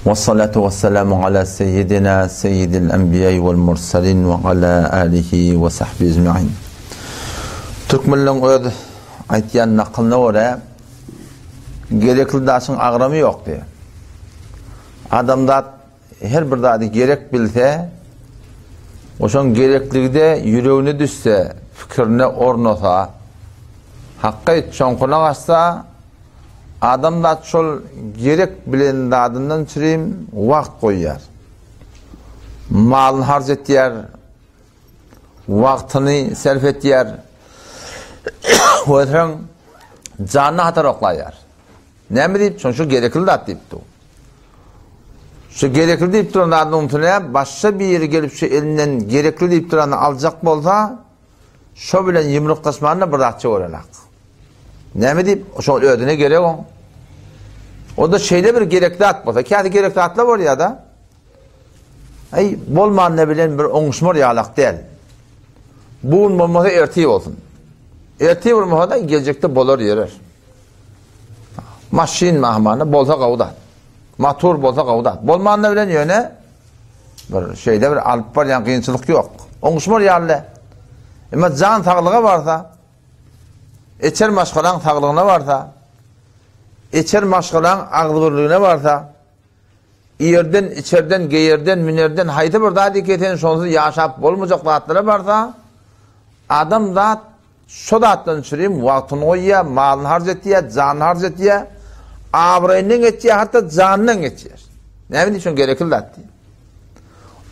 Wessalatu wessalamu ala seyyidina seyyidil enbiýai wal mursalin we ala alihi we sahbihi ecmaîn. Türkmenleň öz aýtýan nakylyna görä gerekli daşyň agramy ýok diýýär. Adamzat her bir zady gerek bilse, oşoň gerekligi-de ýüregine düşse, pikirine ornasa, hakky çoňkuna gaçsa, Adamzat şol gerek bilen zadyndan çürim wagt goýýar. Malyny harç etýär, wagtyny serf etýär we soň janyny hatar oklaýar. Näme diýip, şoň şu gerekli zat diýip dur. Şu gerekli diýip duran zadynyň üstüne başga biri gelip şu elinden gerekli diýip durany aljak bolsa, şo bilen ýumruklaşmanda bir zatça görenak. Näme diýip, şol özüne gerek oň. O-da şeýle bir gerek zat bolsa, käte gerek zatlar bolýar-da. Aý, bolmanda bilen bir oňuşmar ýalak däl. Bu gün bolmasa ertir bolsun. Ertir bolmasa-da geljekde bolar ýerer. Maşyn mahmana bolsa gowy zat. Motor bolsa gowy zat. Bolmanda bilen ýöne bir şeýle bir alyp barýan kynçylyk ýok. Oňuşmar ýaly. Emma jan saglyga barsa, Içer maşgalaň saglygyna barsa, içer maşgalaň agzybirligine barsa, iýerden, içerden, geýerden, münerden haýsy bir zat eke sen şonsuz ýaşap bolmajak zatlara barsa, adam zat şo zatdan çürim wagtyny goýýar, malyny harç etýär, janyny harç etýär, abraýyndan geçýär, hatda janyndan geçýär. Näme üçin gerekli zat diýip.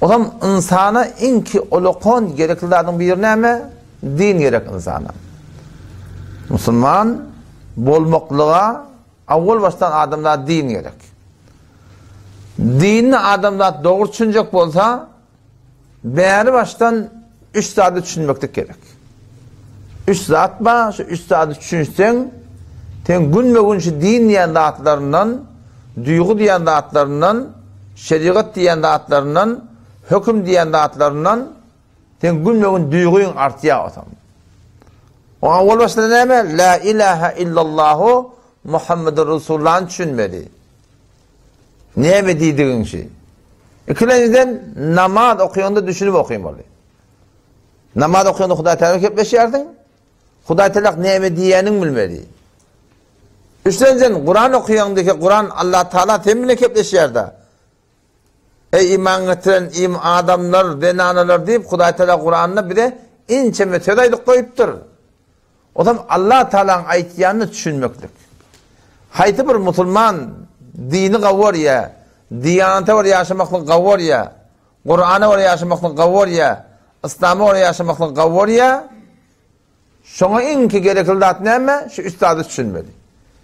Olam ynsana iňki ulakan gerekli zadyň biri näme? Din gerek ynsana. Musulman bolmaklyga awwal başdan adamzat din gerek. Dinini adamzat dogry düşünjek bolsa, bäri başdan üç zady düşünmeklik gerek. Üç zat bar, şu üç zady düşünseň, sen günbe-gün şu din diýen zatlaryndan, duýgy diýen zatlaryndan, şerigat diýen zatlaryndan, höküm diýen zatlaryndan sen günbe-gün duýgyň artýar otam. Oňa owal başda näme? La ilaha illallahu Muhammedur Resulullahny düşünmeli. Näme diýdigiň şi? Ikilenjiden namaz okaýanda düşünip okymaly. Namaz okanda Hudaý Teala gepleşýärsiň. Hudaý Teala näme diýýäniň bilmeli. Üçlenjen Kuran okaýaňda ki Kuran Allah Taala sen bilen gepleşýär-de. Ey iman getiren im adamlar, zenanalar diýip Hudaý Teala Kuranda bize inçeme söz aýdyp goýupdyr. Ozam Allah Taalanyň aýtýanyny düşünmeklik. Haýsy bir musulman dini gawarýa, diýanata bir ýaşamaklyk gawarýa, Kurana görä ýaşamaklyk gowy bolýar, Yslama görä ýaşamaklyk gowy bolýar. Şoňa iňki gerekli zat näme? Şu üç zady düşünmeli.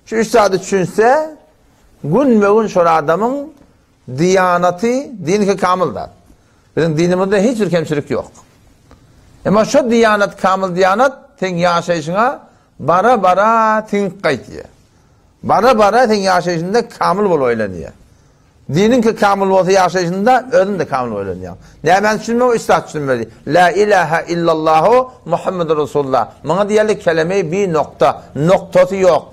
Şu üç zady düşünse, günbe-gün şol adamyň diýanaty, dini kamyl zat. Biziň dinimizde hiç bir kemçilik ýok. Emma şu diýanat kamyl diýanat seň ýaşaýşyňa bara-bara siňip gaýtýar. Bara-bara seň ýaşaýşyňda kamyl bolup aýlanýar. Diniňki kamyl bolsa ýaşaýşyňda özüň-de kamyl bolýaň. Nämäni düşünmeli? Üç zat düşünmeli. La ilaha illallahu Muhammedur Resulullah. Muňa diýerler keleme-i bi nokta. Noktasy ýok.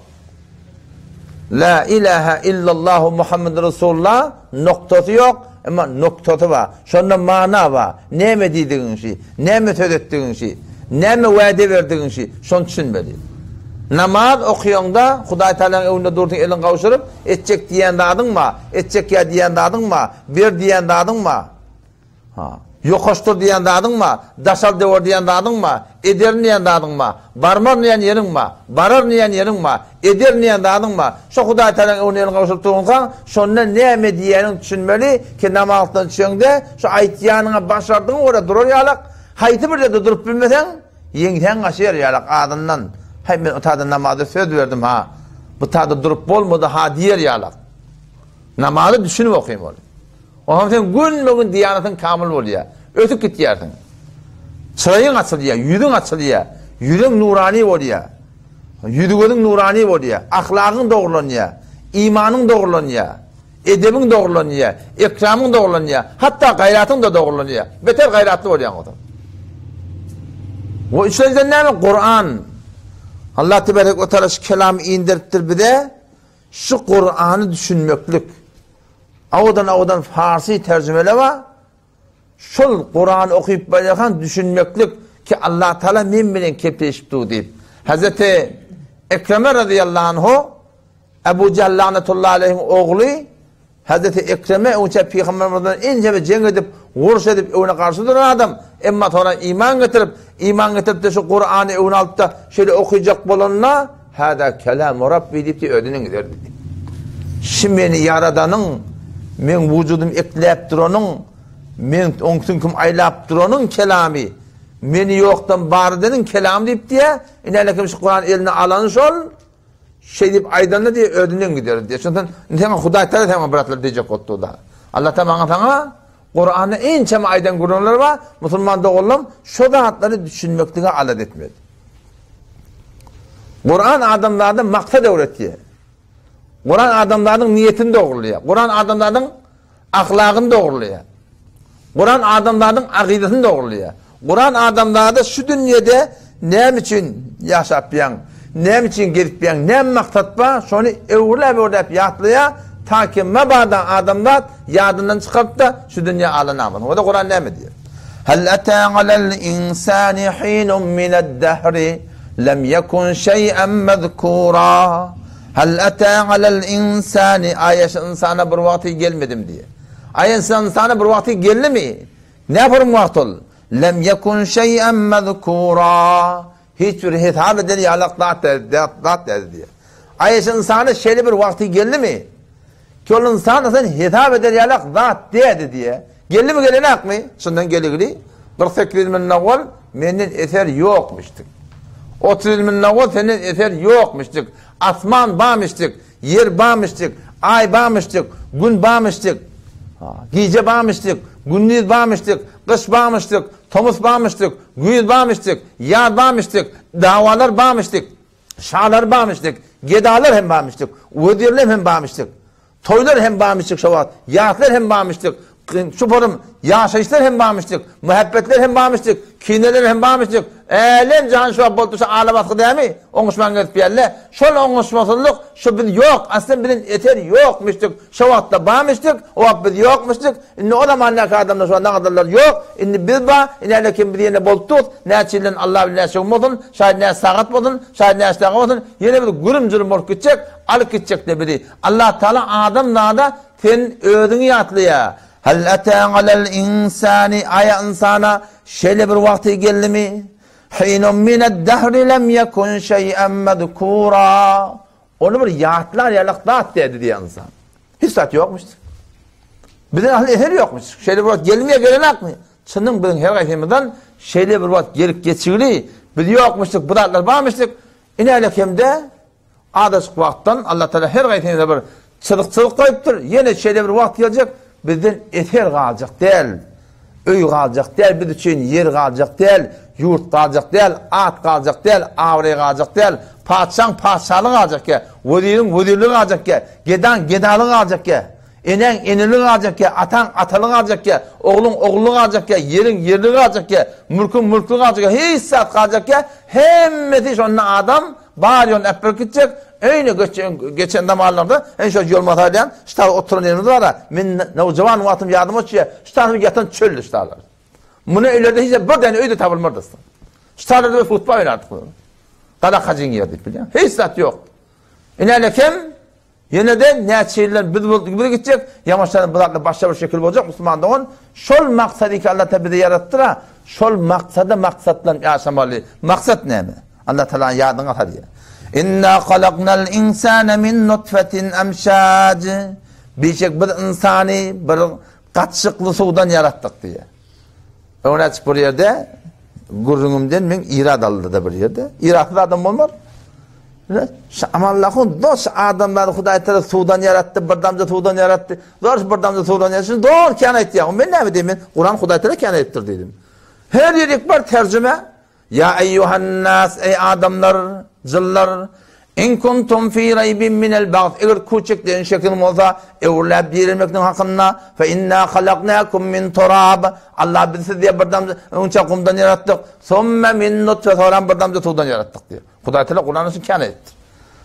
La ilaha illallahu Muhammedur Resulullah noktasy ýok, emma noktasy bar. Şonda mana bar. Näme diýdigiň şi? Näme söz etdigiň şi? Näme wade berdigiň şi? Şony düşünmeli. Namaz okaýaňda Hudaý Tagalaň öňünde dursuň eliňi gowşuryp, etjek diýýän zadyň bar, etjek ýa diýýän zadyň bar, ber diýýän zadyň bar. Ha. Ýokaşdyr diýýän zadyň bar, daşal döwer diýýän zadyň bar, ederin diýýän zadyň bar, barmaryn diýýän ýeriň bar, bararyn diýýän ýeriň bar, ederin diýýän zadyň bar. Şo Hudaý Tagalaň öňünde eliňi gowşuryp durunkaň, şonda näme diýýäniňi düşünmeli ki, namazdan düşeňde şo aýtýanyňa başardygyň görä durar ýalak, haýsy bir ýerde durup bilmeseň, Ýeňsäň gaçyar ýalak azyndan, Häý, men o tada namaza söz berdim ha, bu tada durup bolmady ha diýer ýalak. Namazy düşünip okymaly. Onsoň sen günbe-gün diýanatyň kamyl bolýar. Ösüp gitýärsiň. Çyraýyň açylýar, ýüzüň açylýar, ýüregiň nurany bolýar. Ýüzi-gözüň nurany bolýar, ahlagyň dogrulanýar, imanyň dogrulanýar. Edebiň dogrulanýar, ekramyň dogrulanýar, hatda gaýratyň-da dogrulanýar. Beter gaýratly bolýaň o zaman. We üçünjiden näme? Kuran. Allah tebarek we taala şu kelamy inderipdir bize. Şu Kurany düşünmeklik. Owadan-owadan farsy terjimeler bar. Şol Kurany okyp barýarkaň düşünmeklik ki Allah Taala men bilen kepleşip dur diýip. Hazreti Ekreme razyýallahu anhu Ebu Jehl lanetullahi aleyhiň ogly Hazreti Ekreme öňçä pygamberimiz bilen ençeme jeň edip, uruş edip öňüne garşy duran adam, emma soňra iman getirip, iman getirip-de şu Kurany öňüne alyp-da şeýle okyjak bolanda, Hada kelamu Rabbi diýip özünden giderdi. Şu meni ýaradanyň, meň wujudymy ekläp duranyň, meň oň süňküm aýlap duranyň kelamy, meni ýokdan bar edeniň kelamy diýip diýä, ine kim şu Kurany eline alany şol, şeý diýip aýdanda diýe özünden giderdi diýe. Şondan saňa Hudaý Taala saňa bratlar diýjek boldy da. Allah Taala maňa saňa Kuranda ençeme aýdan gürrüňler bar, musulman doganlarym şo zatlary düşünmeklige alada etmeli. Kuran adamzada maksat öwretýär. Kuran adamzadyň niýetini dogrulaýar. Kuran adamzadyň ahlagyny dogrulaýar. Kuran adamzadyň akydasyny dogrulaýar. Kuran adamzada şu dünýede näme üçin ýaşapýaň, näme üçin gezipýäň, näme maksat bar, şony öwrüläp-öwrüläp ýatlaýar, ta ki mabada adamzat ýadyndan çykaryp-da şu dünýä alanamasyn. Onda Kuran näme diýýär? Hal ata alal insani hinun mined-dehri lem yekun şeý'en mezkura. Hal ata alal insani aýa şu ynsana bir wagty gelmedim diýýär. Aýa ynsana bir wagty geldimi? Näpürüm wagt ol? Lem yekun şeý'en mezkura. Hiç bir hesap eder ýalak zat zat däl diýýär. Aýa şu ynsana şeýle bir wagty geldimi? Ki ol ynsan sen hesap eder ýalak zat dädi diýýär. Geldimi gelenakmy? Şundan geligli 48 ýyl mundan owal menden eser ýokmuşdyk. 30 ýyl mundan owal senden eser ýokmuşdyk. Asman barmyşdyk, ýer barmyşdyk, aý barmyşdyk, gün barmyşdyk, gije barmyşdyk, gündiz barmyşdyk, gyş barmyşdyk, tomus barmyşdyk, güýz barmyşdyk, ýaz barmyşdyk, dawalar barmyşdyk, şalar barmyşdyk, gedalar hem barmyşdyk, wezirler hem barmyşdyk. Toýlar hem barmyşdyk şo wagt, ýaslar hem barmyşdyk, şuparym ýaşaýyşlar hem barmyşdyk, muhabbetler hem barmyşdyk, kineler hem barmyşdyk. Älem jahan şu wagt boldy şu ala basgy dämi? Oňuşman gezip ýärle. Şol oňuşmasyzlyk şu biz ýok, aslyn biziň eser ýokmyşdyk. Şo wagtda barmyşdyk, o wagt biz ýokmyşdyk. Indi o zamandaky adamlar şu nagadyrlar ýok. Indi biz bar, ine kim biz ýene bolup durus. Näçe ýyldan Allah bilir näçe gün bolsun, şaýat näçe sagat bolsun, şaýat näçe daga bolsun, ýene biz gürüm-jürüm bolup gitjek, alyp gitjekler bizi. Allah Taala adam zada sen özüňi ýatlaýar. Hal ata alal insani aýa ynsana şeýle bir wagty geldimi? Hinun mined-dehri lem yekun şeý'en mezkura. Ony bir ýatlar ýalak zat dädi diýýär ynsan. Hiç zat ýokmuş. Bize asyl eser ýokmuş. Şeýle bir wagt gelmeýär gelenakmy? Çynyň biziň her gaýsymyzdan şeýle bir wagt gelip geçigli biz ýokmuşdyk, bu zatlar barmyşdyk. Inälik hem-de Azajyk wagtdan Allah Tagala her gaýsyňyza bir çyzyk-çyzyk goýupdyr. Ýene şeýle bir wagt geljek, bizden eser galjak däl, öý galjak däl, biz üçin ýer galjak däl, ýurt galjak däl, at galjak däl, abraý galjak däl, patyşaň patyşalygy galjak däl, weziriň wezirligi galjak däl, gedaň gedalygy galjak däl, enäň eneligi galjak däl, ataň atalygy galjak däl, ogluň ogullygy galjak däl, ýeriň ýerligi galjak däl, mülküň mülklügi galjak däl, hiç zat galjak däl, hemmesi şonda adam Bar ýolun äpberip gitjek, öýüne göçen, geçen zamanlarda, en şo ýolmasa diýen, şu taýda oturan ýerimiz bar-a, men nowjawan wagtym ýadyma düşýär, şu taýda ýatan çöldi şu taýlar. Muny öýlerde hiç bir däne öý-de tapylmardy. Şu taýlarda biz futbol oýnardyk. Galakajyň ýeri diýip bilýän. Hiç zat ýok. Ine kem Ýene-de näçe ýyldan biz bolup biz gitjek, ýamaşdan bu zatlar başga bir şekil boljak, musulman dogan, şol maksady ki Allah Taala bizi ýaratdyr-a, şol maksada maksatlanyp ýaşamaly. Maksat näme? Allah Taala ýadyňa salýar. Inna halaknal insana min nutfetin amşaj. Bişek biz ynsany bir gatyşykly suwdan ýaratdyk diýýär. Öňräçik bir ýerde gürrüňimden men irad aldy-da bir ýerde. Iradsyz adam bolmaz. Şu Allah'ın dost adamlary Hudaý Teala suwdan ýaratdy, bir damja suwdan ýaratdy. Zor bir damja suwdan ýaratdy. Şimdi dogry kän aýtýar. Men näme diýeyim? Men Kur'an Hudaý Teala kän aýtdyr diýdim. Her ýerik bir terjime. Ýa eýýuhan-nas, eý adamlar, jynlar, in kuntum fi raýbin minel ba'th, eger küçük diýen şekil bolsa, öwrüläp dirilmekniň hakynda, fe inna halaknakum min turab, Allah biz sizi bir damja öňçe gumdan ýaratdyk, somme min nutfe, soňra bir damja suwdan ýaratdyk diýýär. Hudaý Teala Kur'an üçin kän aýtdy.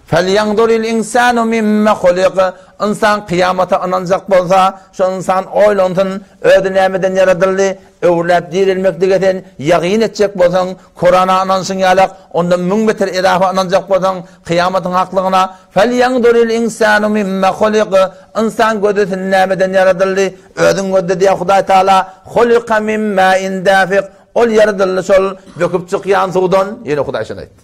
Felýanzuril insanu mimme hulik, Ynsan kyýamata ynanjak bolsa, şu ynsan oýlansyn, özi nämeden ýaradyldy, öwrüläp direlmeklige sen ýagyn etjek bolsaň, Kurana ynanşyň ýalak, ondan müň beter edafa ynanjak bolsaň, kyýamatyň haklygyna, Felýanzuril insanu mimme hulik, Ynsan gözlesin nämeden ýaradyldy, özüň gözle diýýär Hudaý Taala, Hulika min ma'in dafik, Ol ýaradyldy şol böküp çykýan suwdan, ýene Hudaý şony aýtdy.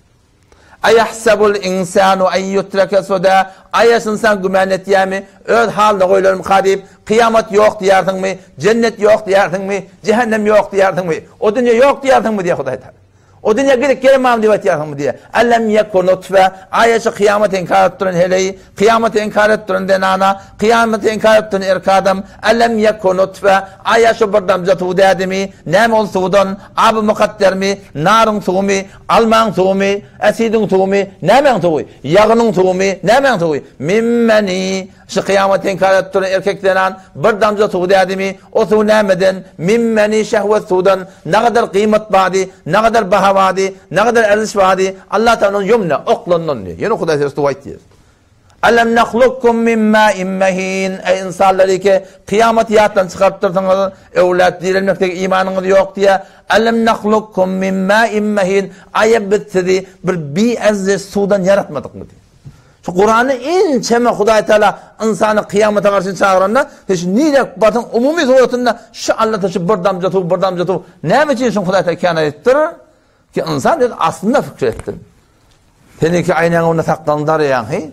Aýahsebul insanu en ýutreke suda, Aýa ynsan gümän etýärmi, öz halyna goýlarmyka diýip, kyýamat ýok diýýärsiňmi, jennet ýok diýýärsiňmi, jähennem ýok diýýärsiňmi, o dünýe ýok diýýärsiňmi diýýär Hudaý Tagala. O dünýä gidip gelemam diýip aýtýarsyňmy diýýär. Elem ýeku nutfe, aýa şu kyýamaty inkar edip duran heleý, kyýamaty inkar edip duran zenana, kyýamaty inkar edip duran erkek adam, elem ýeku nutfe, aýa şu bir damja suw dädimi, näme ol suwdan, aby mukaddermi, naryň suwumy, Almaň suwumy, äsidiň suwumy, nämäň suwy? Ýagynyň suwumy, nämäň suwy? Mimmeni, şu kyýamat inkar edip duran erkek zenan bir damja suw dädimi? O suw nämeden? Mimmeni, şehwet suwdan. Nagadar gyýmat bady, nagadar baha bady, nagadar erziş bady. Allah Tagala ýumna, oklandan diýýär. Ýene Hudaý sözi suw aýtýar. Elem nahlukkum min ma'in mehin, Eý ynsanlar ki, kyýamaty ýatdan çykarypdyrsyňyz, öwlat direlmekdeki imanyňyz ýok diýýär. Elem nahlukkum min ma'in mehin, Aýa biz sizi bir biäzziz suwdan ýaratmadykmy diýýär. Şu Kuranda inçeme Hudaý Teala ynsany kyýamata garşy çagyranda, hiç nirek barsaň umumy suratynda şu Alla şu bir damja suw, bir damja suw näme üçin şuny Hudaý Teala kän aýdypdyr? Ki ynsan öz aslynda pikir etsin. Sen iki aýnaň öňünde sakgalyňy daraýaň, heý?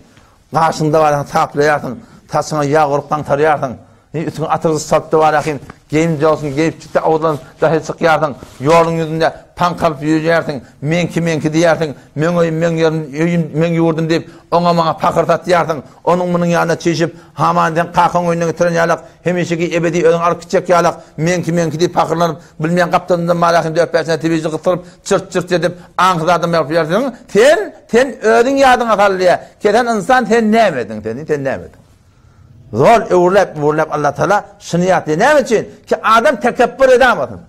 Gaşyňda barýaň, taplaýarsyň, saçyňa ýag urup gaňtarýarsyň. Heý, üstüňe atyr salyp-da barýarsyň, geýim jowsun geýip çykda owdan daşa çykýarsyň, ýoluň ýüzünde paňkalyp ýörýärsiň, meňki-meňki diýýärsiň, meň öýüm, meň ýerim, öýüm, meň ýurdum diýip, oňa-muňa pahyr satýarsyň, onuň-munuň ýanyna çişip, hamana sen kakaň öýünden getiren ýalak, hemişeki ebedi özüň alyp gitjek ýalak, meňki-meňki diýip pahyrlanyp, Bilmeýän gapdalyndan barýarsyň dört-bäş sany tebiji gysdyryp, çyrt-çyrt edip, aňsyz adam ýalyp ýörsiň. Sen, sen özüň ýadyňa sal diýýär. Kesen ynsan sen näme ediň sen, sen näme ediň? Zol öwrüläp-öwrüläp Allah Taala şuny ýatlaýar. Näme üçin? Ki adam tekepbür edamasyn.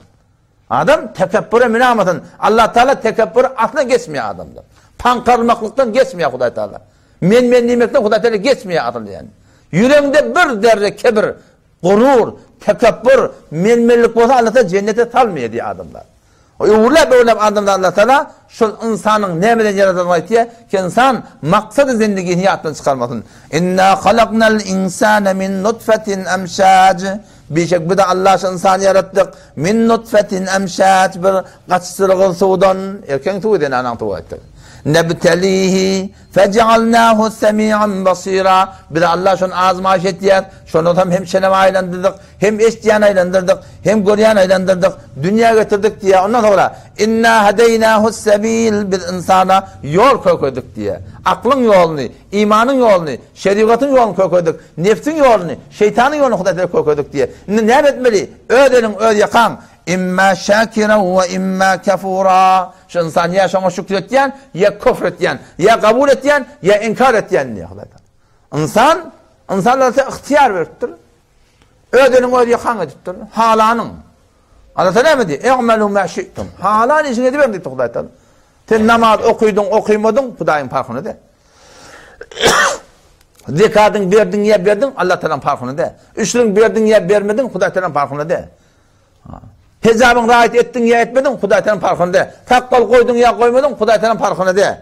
Adam tekepbüre münamasyn. Allah Taala tekepbür asla geçmeýär adamdan. Paňkarmaklykdan geçmeýär Hudaý Taala. Men-men diýmekden Hudaý Taala geçmeýär asyl diýen. Ýüregiňde bir zerre kibir, Gurur, tekepbur, men-menlik bolsa Allah Taala jennete salmaýar diýýär adamlar. Öwrüläp-öwrüläp adamlar Allah Taala şol ynsanyň nämeden ýaradandygyny aýtýar ki, ynsan maksady zendigisini ýatdan çykarmasyn. Inna halaknal insana min nutfetin emşaj. Bişek biz Allah şu ynsany ýaratdyk min nutfetin emşaj bir gaçdyrgyl suwdan, erkegiň suwy zenanaň suwy aýtdyk. Nebtelihi Fejealnahu semi'an basira, Biz Allah şony azmaýyş etýäs, şondan soň hem çeneme aýlandyrdyk, hem eşidýän aýlandyrdyk, hem görýän aýlandyrdyk, dünýä getirdik diýýär. Ondan soňra, Inna hedeýnahus-sebil, Biz ynsana ýol kökedik diýýär. Aklyň ýoluny, imanyň ýoluny, şerigatyň ýoluny kökedik, nebsiň ýoluny, şeýtanyň ýoluny Hudaý Tagala kökedik diýýär. Indi näme etmeli? Öz eliň, öz ýakaň. Imma şakiran we imma kafura. Şu ynsan ýa şoňa şükür etýän, ýa küfr etýän, ýa kabul etýän, ýa inkar etýän diýýär Hudaý Taala. Ynsan, ynsan bolsa ygtyýar beripdir. Öz eliň öz ýakaň edipdir. Halanyň. Allah Taala näme diýýär? E'malu ma şi'tum. Halan işiňi ediberiň diýipdir Hudaý Taala. Sen namaz okydyň, okymadyň, Hudaýyň parhyna däl. Zekadyň berdiň ýa berdiň, Allah Taalanyň parhyna däl. Üçlügiň berdiň ýa bermediň, Hudaý Taalanyň parhyna däl. Hijabyň raýat etdiň ýa etmediň, Hudaý seniň parhyna däl. Sakgal goýduň ýa goýmadyň, Hudaý seniň parhyna däl.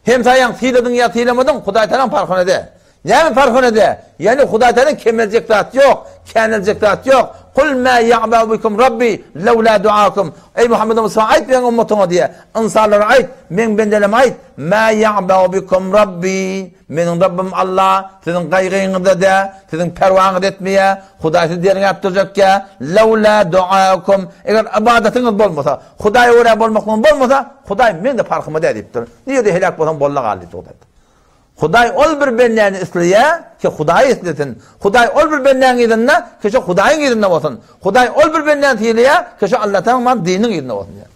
Hemsaýaň syladyň ýa sylamadyň, Hudaý seniň parhyna däl. Näme parhyna däl? Ýagny Hudaý seniň kemeljek zat ýok, käneljek zat ýok. Kul ma ýa'ba'u bikum Rabbi lawla duakum. Eý Muhammed Mustafa aýt meň ummatyňa diýe. Ynsanlara aýt, meň bendelerime aýt, ma ýa'ba'u bikum Rabbi. Meniň Rabbym Alla siziň gaýgyňyzda dä, siziň perwaňyzy etmeýär, Hudaý sizi derňäp durjakýa, Lawla duaukum, eger ybadatyňyz bolmasa, Hudaýa görä bolmaklygyňyz bolmasa, Hudaý meň-de parhyma dä diýipdir. Nirede heläk bolsaň bolla gal diýipdir Hudaý. Hudaý ol bir bendäni isleýär ki, Hudaýy islesin. Hudaý ol bir bendäň yzynda ki, şo Hudaýyň yzynda bolsun. Hudaý ol bir bendäni sylaýar ki, şo Allatagalaň dininiň yzynda bolsun diýýär.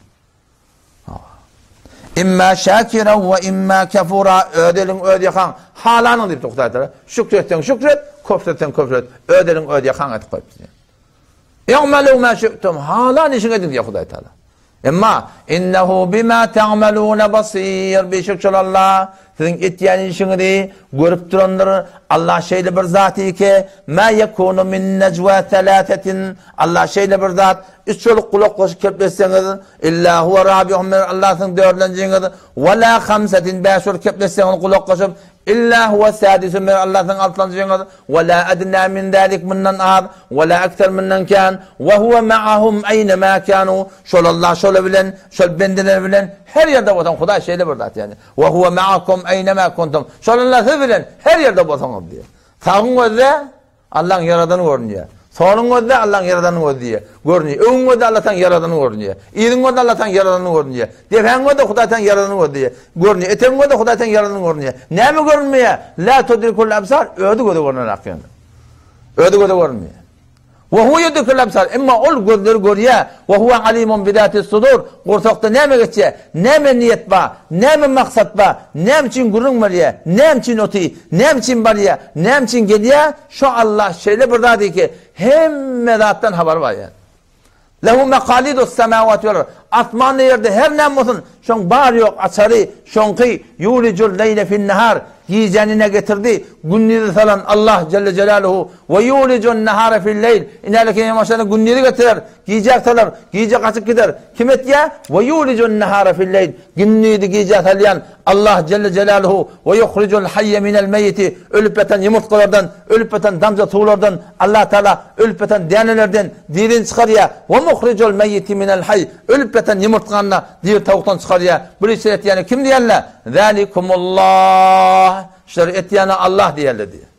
Imma şakiran we imma kafura öz eliň öz ýakaň halanyň diýipdir Hudaý Taala. Şükür etseň şükür et, köfür etseň köfür et. Öz eliň öz ýakaň edip goýupdyr. Ýagmalu ma şi'tum halan işiňi ediň diýýär Hudaý Taala. Emma, Innehu bima ta'melune basir, Bişek şol Allah siziň etýän işiňizi görüp durandyr. Allah şeýle bir zat ki, ma yekunu min nejwa thalathatin, Allah şeýle bir zat, üç bolup gulaklaşyp kepleşseňiz, illa huwa rabi'uhum, Allah siziň dördünjiňiz, we la hamsatin, bäş bolup kepleşseňiz gulaklaşyp, Illa huwa sadisuhum, meger Allah siziň altynjyňyz, we la adna min zalik, mundan az, we la ekser, mundan kän, we huwa ma'ahum eýne-ma kanu, şol Allah şolar bilen, şol bendeler bilen her ýerde bolsaň, Hudaý şeýle bir zat ýagny, we huwa ma'akum eýne-ma kuntum, şol Allah siz bilen her ýerde bolsaňyz diýýär. Sagyň gözde, Allaň ýaradany görünýär. Soluň gözde Allaň ýaradany gözleýär. Görünýär. Öňüň gözde Allataň ýaradany görünýär. Yzyň gözde Allataň ýaradany görünýär. Depäň gözde Hudaýtaň ýaradany gözleýär. Görünýär. Etegiň gözde Hudaýtaň ýaradany görünýär. Näme görünmeýär? La tudrikul absar, özi göze görünenak ýöne. Özi göze görünmeýär. Ve huve yudrikul absar, emma ol gözleri görýär. Ve huve alimun bizatis sudur, gursakda näme geçýär? Näme niýet bar? Näme maksat bar? Näme üçin gürrüň berýär? Näme üçin oty? Näme üçin barýar? Näme üçin gelýär? Şo Allah şeýle bir zat ki, hemme zatdan habary bar ýa. Lehu makalidus semawati wal ard. Asmanda ýerde her näme bolsun, şoň bar ýok açary şoňky yulijul leýle fin nahar. Gijäni ne getirdi? Gündizi salan Allah jelle jelaluhu we yulijun nahara fil leýl. Inäleki ýamaşany gündizi getirer, gijä salar, gije gaçyp gider. Kim etýär? We yulijun nahara fil leýl. Gündizi gijä salýan Allah jelle jelaluhu we yuhrijul hayye minel meýiti ölüp ýatan ýumurtgalardan, ölüp ýatan damja suwlardan Allah Taala ölüp ýatan dänelerden dirini çykarýar. We muhrijul meýiti minel hayy ölüp ýatan ýumurtgany-da diri towukdan çykarýar. Bu işleri etýäni kim diýerler? Zalikumullah. Şulary etýäni Allah diýerler diýýär.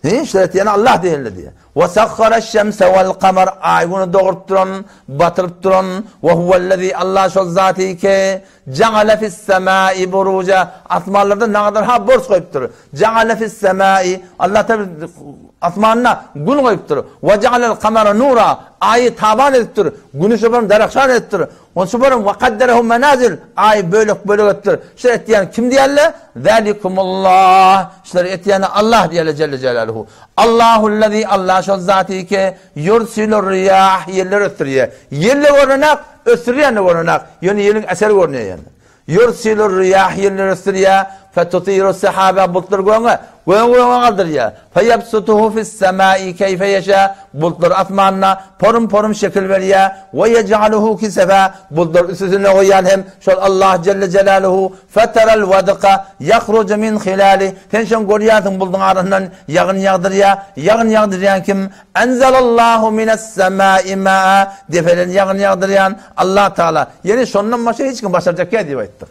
He, şulary etýäni Allah diýerler diýýär. Ve sahharaş-şemse vel-kamar aý güni doguryp duran, batyryp duran, ve huvellezî Allah şol zaty ki, ja'ale fis-semâi buruja asmanlarda nagadar ha borç goýupdyr. Ja'ale fis-semâi Allah tabi asmanda gün goýupdyr. Ve ja'alel-kamara nura aýy taban edipdir. Güni şobaram darahşan edipdir. Onsoň baram we kadderehu menazil, aýy bölek-bölek etdir. Şulary etýän kim diýerler? Zalikumullah. Şulary etýäne Allah diýerler jelle jelaluhu. Allahullazi Allah şol zaty ki yursilur riyah ýeller ösdürýär. Ýel-de görnenak, ösdürýän-de görnenak. Ýöne ýeliň eseri görünýär ýöne. Ýursilur riýah ýelleri ösdürýär, fetutiru sehaba bultlary göge, göge göge galdyrýar. Feýebsutuhu fis-semai keýfe ýeşa bultlary asmanda porum-porum şekil berýär. We ýej'aluhu kisefa bultlary üstüsine goýýan hem şol Allah jelle jelaluhu. Feteral wedka ýahruju min hilali sen şoň görýärsiň bulduň arasyndan ýagyn ýagdyrýar. Ýagyn ýagdyrýan kim? Enzelallahu mines-semai maa, depeden ýagyn ýagdyrýan Allah Tagala. Ýene şondan başga hiç kim başarjak ýa diýip aýtdyk.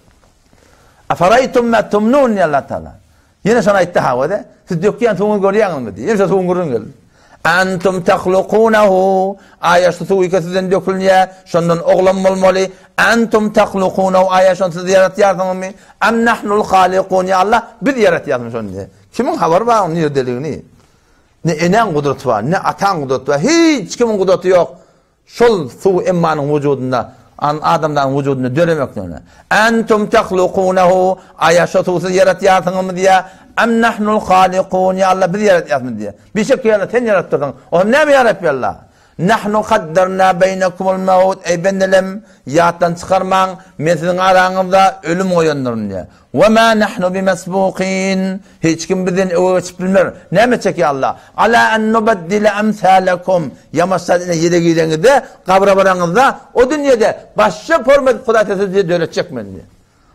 Afaraýtum ma tumnun diýýär Allah Tagala. Ýene şony aýtdy hawa-da. Siz dökýän suwuňyzy görýäňizmi diýýär. Ýene şo suwuň gürrüň geldi. Antum tahlukunahu, aýa şu suw ike sizden dökülýär, şondan oglan bolmaly. Antum tahlukunahu, aýa şony siz ýaratýarsyňyzmy? Am nahnul halikun, ýa Allah biz ýaratýarsyň şony diýýär. Kimiň habary bar onuň nirdeligini? Ne enäň gudraty bar, ne ataň gudraty bar, hiç kimiň gudraty ýok. Şol suw emmanyň wujudynda, adamzadyň wujudynda döremekligine. Entum tahlukunehu, aýa şo suwy siz ýaratýarsyňyzmy diýýär. Em nahnul halikun, ýa Allah biz ýaratýarysmy diýýär. Bişek ýa Allah sen ýaratdyrdyň. Olam näme ýa Rabbi Allah? Nahnu kaddarna beýnekumul maut, eý bendelem, ýatdan çykarmaň, men siziň araňyzda ölüm goýandyryn diýýär. We ma nahnu bimesbukin, hiç kim bizden öňe geçip bilmer. Näme etjek ýa Allah? Ala en nubeddile emsalekum, ýamaşsa ine ýere gireňizde, gabra baraňyzda, o dünýede başga forma edip Hudaý sizi döretjek men diýýär.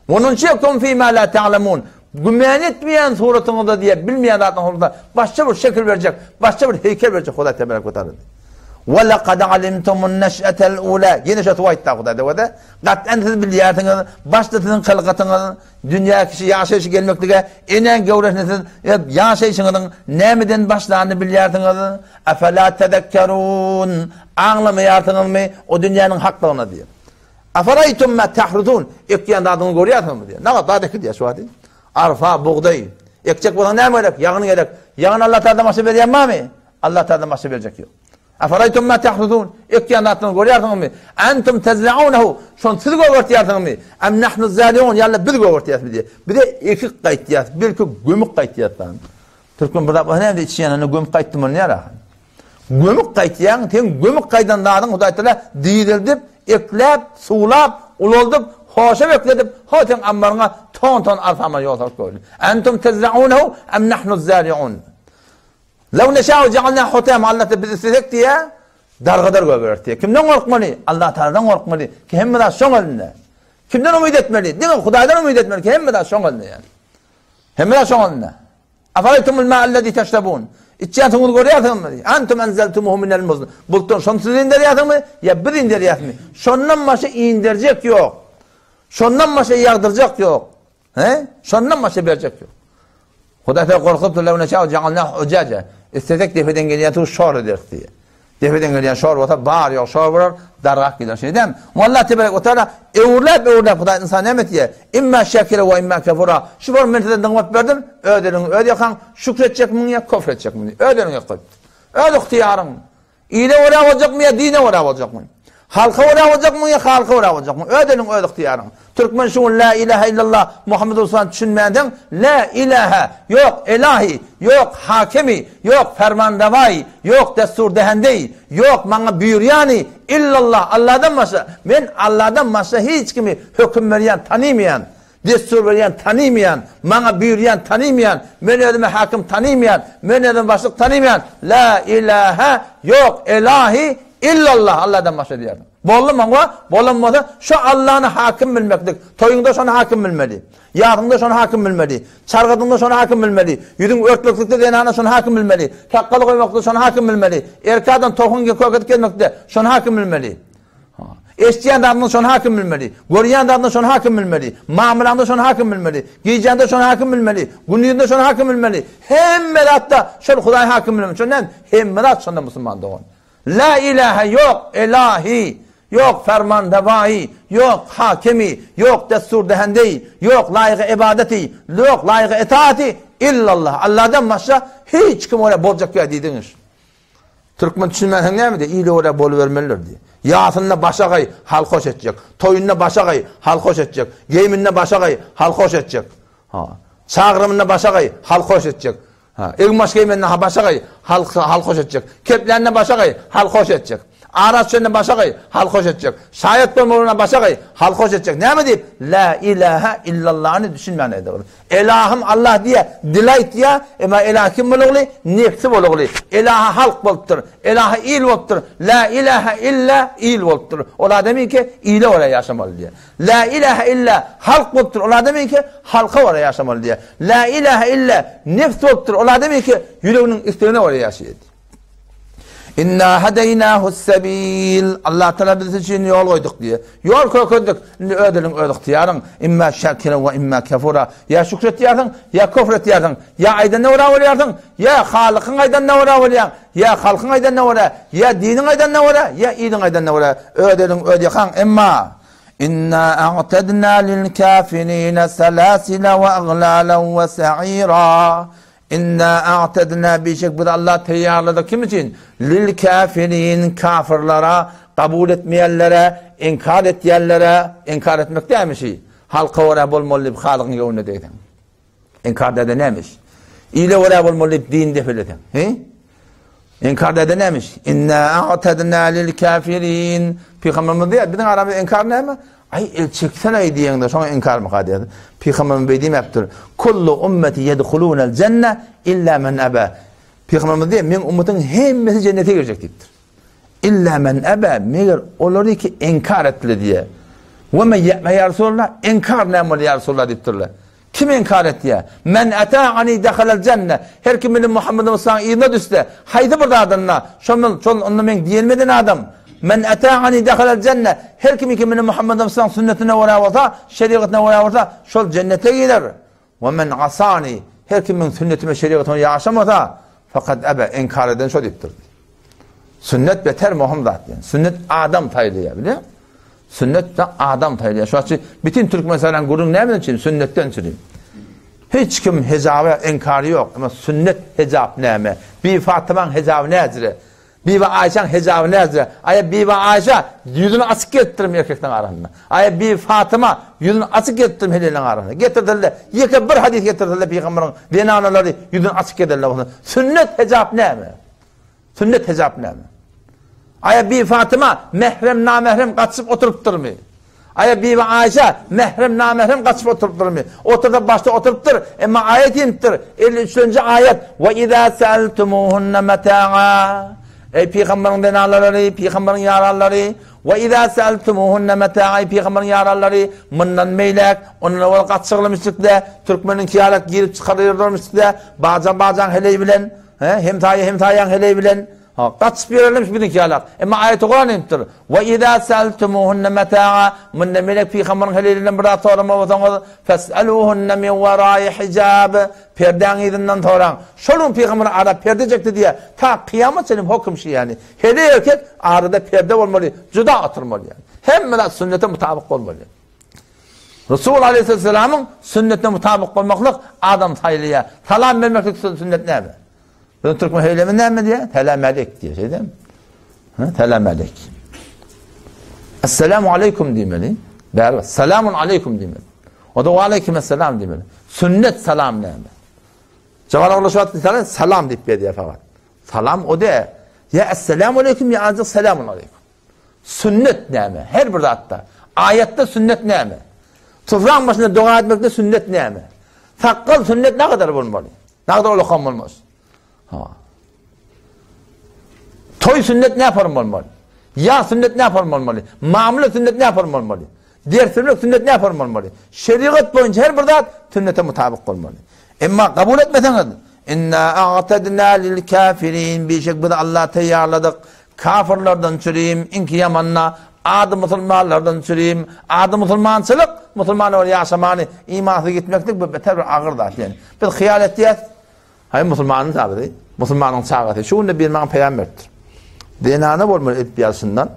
Wenunşikum fima la ta'lemun. Güman etmeýän suratyňyzda diýýär, bilmeýän zadyňyzda başga bir şekil berjek, başga bir heýkel berjek Hudaý tebarek we taala. Ve lekad alimtumun neş'etel ula. Ýene şo suw aýtdy Hudaý dewede. Gat'an siz bilýärsiňiz, başda siziň hylgatyňyz, dünýä kişi ýaşaýşy gelmeklige enäň göwresinde siz ýaşaýşyňyzyň nämeden başlanyny bilýärsiňiz. Efela tezekkerun. Aňlamaýarsyňyzmy o dünýäniň haklygyny diýip. Afaraýtum ma tahrutun, ekýän zadyňyzy görýärsiňizmi diýýär. Nagat zat ekilýär şu wagt. Arpa, bugdaý. Ekjek bolsaň näme gerek? Ýagyn gerek. Ýagyn Allah Tagaladan başga berýän barmy? Allah Tagaladan başga berjek ýok. Afaraýtum ma tahrutun, ekýän zatlaryňyzy görýärsiňizmi? Antum tezraunehu, şony siz gögertýärsiňizmi? Am nahnu zariun, ýa-da biz gögertýärismi diýýär. Bize ekip gaýtýas, belki gömüp gaýtýas. Türkmen bir zat bolsa näme içi ýananda gömüp gaýtdym bolýar. Gömük gaýtýaň, seň gömük gaýdan zadyň Hudaý Taala direldip, Ekläp, suwlap, ulaldyp, hoşa bekledip, ho seň ammaryňa ton-ton arsaman ýol salyp goýdy. Entum tezraunehu em nahnuz zariun. Lew neşâ'u jealnâ hutama Allah diýýär, biz islesek diýýär, dargadar goýbereris diýýär. Kimden gorkmaly? Allah Tagaladan gorkmaly ki hemme zat şoň elinde. Kimden umyt etmeli? Diňe Hudaýdan umyt etmeli ki hemme zat şoň elinde ýaly. Hemme zat şoň elinde. Afaraytumul ma'allezî teşrebûn. Içýän suwuňyzy görýärsiňizmi? Antum enzeltumuhu minel muzn. Bulutdan şony siz inderýärsiňizmi? Ýa biz inderýäsmi? Şondan başga inderjek ýok. Şondan başga ýagdyrjak ýok. He? Şondan başga berjek ýok. Hudaý Teala gorkup lew neşâ'u jealnâhu ucaca. Islesek depeden gelýän suwy şor ederis diýýär. Depeden gelýän şor bolsa bar ýok şor bolar, dargap gider. Şeýle dälmi? Walla tebarek we taala öwürläp öwürläp Hudaý ynsan näme etýär? Imma şakira we imma kafura. Şu bor men size nygmat berdim, öz eliňi öz ýakaň, şükür etjekmiň ýa köfr etjekmiň diýip. Öz eliňe goýupdyr. Öz ygtyýaryň. Ile görä boljakmy ýa dine görä boljakmy? Halka görä boljakmy ýa Halyka görä boljakmy? Öz eliň, öz ygtyýaryň. Türkmen şu gün Lä ilahe illallah Muhammedur Resulullah düşünmänsoň, Lä ilahe, ýok elahi, ýok hakimi, ýok fermanrewaýy, ýok dessur-dehendeýi, ýok maňa buýurýany illallah, Allahdan başga. Men Allahdan başga hiç kimi höküm berýän tanymaýan. Dessur berýän tanymaýan, maňa buýurýan tanymaýan, men özümi hakim tanymaýan, men özümi başlyk tanymaýan, La ilahe, ýok, elahi, illallah, Allahdan başga diýerdiň. Boldy maňa, bolan bolsa, şo Allany hakim bilmeklik, toýuňda şony hakim bilmeli, ýasyňda şony hakim bilmeli, çargadyňda şony hakim bilmeli, ýüzüň örtmeklikde zenana şony hakim bilmeli, sakgal goýmakda şony hakim bilmeli, erkek adam tohuň kök edip gezmekde şony hakim bilmeli. Eşidýän zadyňda şony hakim bilmeli. Görýän zadyňda şony hakim bilmeli. Mamlaňda şony hakim bilmeli. Gijäňde şony hakim bilmeli. Gündizinde şony hakim bilmeli. Hemme zatda şol Hudaýy hakim bilmeli. Şonda näme? Hemme zat şonda musulman dogan. La ilahe ýok elahi, ýok fermanrewaýy, ýok hakimi, ýok dessur-dehendeýi, ýok laýygy ybadaty, ýok laýygy itaati illallah. Allahdan başga hiç kim görä boljak ýa diýdiňiz. Türkmen düşünmänsoň näme diýýär? Ile görä bolubermelidir diýýär. Ýasynda başagaý, halk hoş etjek. Toýunda başagaý, halk hoş etjek. Geýiminde başagaý, halk hoş etjek. Ha. Çagyrymynda başagaý, halk hoş etjek. Ha. Egin-baş geýmende ha başagaý, halk halk hoş etjek. Keplände başagaý, halk hoş etjek. Ara düşende başagaý, halk hoş etjek. Şaýat bolmagyna başagaý, halk hoş etjek. Näme diýip? La ilaha illallany düşünmän aýdar. Elahym Allah diýýär, dili aýtýar, emma elah kim bolugly? Nebsi bolugly. Elahy halk bolupdyr, elahy il bolupdyr. La ilaha illa il bolupdyr. Ol adamyňky ile görä ýaşamaly diýýär. La ilaha illa halk bolupdyr. Ol adamyňky halka görä ýaşamaly diýýär. La ilaha illa nebs bolupdyr. Ol adamyňky ýüreginiň islegine görä ýaşaýar diýýär. Inna hedeýnâhus-sebil. Allah Taala biz üçin ýol goýduk diýýär. Ýol kökezdik. Indi öz eliň, öz ygtyýaryň. Imma şakira we imma kafura. Ýa şükür etýärsiň, ýa köfr etýärsiň. Ýa aýdanyna görä bolýarsyň, ýa Halykyň aýdanyna görä bolýaň, ýa halkyň aýdanyna görä, ýa diniň aýdanyna görä, ýa iliň aýdanyna görä. Öz eliň, öz ýakaň. Emma Inna a'tadna lil-kafirina salasila we aglalan we sa'ira. Inna a'tadna bişek biz Allah teýýarladyk kim üçin? Lil kafirin kafirlara, kabul etmeýänlere, inkar etýänlere, inkar etmek dämişi? Halka görä bolmaly diýip Halygyň göwnüne degseň. Inkar däde nämiş? Ile görä bolmaly diýip din depeleseň. He? Inkar däde nämiş? Inna a'tadna lil kafirin. Pygamberimiz diýýär, biziň aramyzda inkar näme? Aý, el çeksene-aý diýeňde, şoňa inkarmyka diýýär. Pygamberimiz beý diýmäpdir. Kullu ummeti yedhulunal jenne illa men aba. Pygamberimiz diýýär, meň ummatyň hemmesi jennete girjek diýipdir. Illa men aba, meger olary ki inkar etdiler diýýär. We men ýe'me ýa Resulallah, inkar näme bolýar ýa Resulallah diýipdirler. Kim inkar etýär? Men ata'ani dehalel jenne. Her kim meniň Muhammed Musanyň yzyna düşse, haýsy bir zadynda, şondan, şol onda meň diýenimi eden adam. Men ata'ani dehalel jenne. Her kim ki meniň Muhammed Musanyň sünnetine görä bolsa, şerigatyna görä bolsa, şol jennete girer. We men asani. Her kim meň sünnetime, şerigatyma ýaşamasa, fakat ebe, inkar eden şo diýipdir. Sünnet beter möhüm zat diýen. Sünnet adam saýlaýar, bilýär? Sünnet de adam saýlaýar. Şu açy bütün Türkmenistanyň gürrüň nämeden üçin? Sünnetden üçin. Hiç kim hijaba inkary ýok. Emma sünnet hijap näme? Bibi Fatymaň hijaby näjire? Bibi Aýşaň hijaby näjire? Aýa Bibi Aýşa ýüzüni açyk gezipdirmi erkekleň arasynda? Aýa Bibi Fatyma ýüzüni açyk gezipdirmi heleliň arasynda? Getirdiler. Ýeke bir hadys getirdiler pygamberiň zenanalary ýüzüni açyk gezerler bolsa. Sünnet hijap näme? Sünnet hijap näme? Aýa Bibi Fatyma mährem namährem gatyşyp oturypdyrmy? Aýa Bibi Aýşa mährem namährem gatyşyp oturypdyrmy? Otursa başda oturypdyr, emma aýat inipdir. 53-nji aýat, Ve izâ seeltumuhunne metâ'a. Eý pygamberiň zenanlary, pygamberiň ýaranlary, Ve izâ seeltumuhunne metâ'a, eý pygamberiň ýaranlary, mundan beýläk, ondan owal gatyşykly müşrikde, türkmeniňki ýalak girip çykarýarlar müşrikde, baja bajaň heleý bilen, he, hemsaýa hemsaýaň heleý bilen, Ha, gaçyp ýörenlermiş biziňki ýalak. Emma aýaty Kuran inipdir. Ve izâ seeltumuhunne metâ'a, mundan beýläk pygamberiň heleýlerinden bir zat sorama bolsaňyz, fes'elûhunne min werâi hijâb, perdäň yzyndan soraň. Şol gün pygamber ara perde çekdi diýýär. Ta kyýamat çenli höküm şi ýaly. Heleý erkek arada perde bolmaly, juda oturmaly ýaly. Hemme zat sünnete mutabyk bolmaly. Resul aleyhisselamyň sünnetine mutabyk bolmaklyk adam saýlaýar. Salam bermeklik sünnet näme? Biziň türkmen heýlemi näme diýýär? Salam aleýk diýýär, şeýdemi? Ha, salam aleýk. Esselamu aleýkum diýmeli. Bäri selamun aleýkum diýmeli. O da aleýkum esselam diýmeli. Sünnet salam näme? Jawal ogly şu wagt salam diýip berýär fakat. Salam o de. Ýa esselamu aleýkum ýa azjyk selamun aleýkum. Sünnet näme? Her bir zatda. Aýatda sünnet näme? Sufraň başynda doga etmekde sünnet näme? Sakgal sünnet ne kadar bolmaly? Ne kadar ulakan bolmaz? Ha. Toý sünnet ne form bolmaly? Ýa sünnet ne form bolmaly? Mamla sünnet ne form bolmaly? Dersirmek sünnet ne form bolmaly? Şerigat boýunça her bir zat sünnete mutabyk bolmaly. Emma kabul etmeseňiz, inna a'tadna lil kafirin bişek biz Allah taýýarladyk. Kafyrlardan çürim, iňki ýamanyna ady musulmanlardan çürim. Ady musulmançylyk, musulman bolup ýaşamany, imansyz gitmeklik bu beter bir agyr zat ýani. Biz hyýal etýäs, haý musulmanyň çagasy, musulmanyň çagasy. Şu günde bir maňa peýam beripdir. Zenana bolmaly edip ýazşyndan.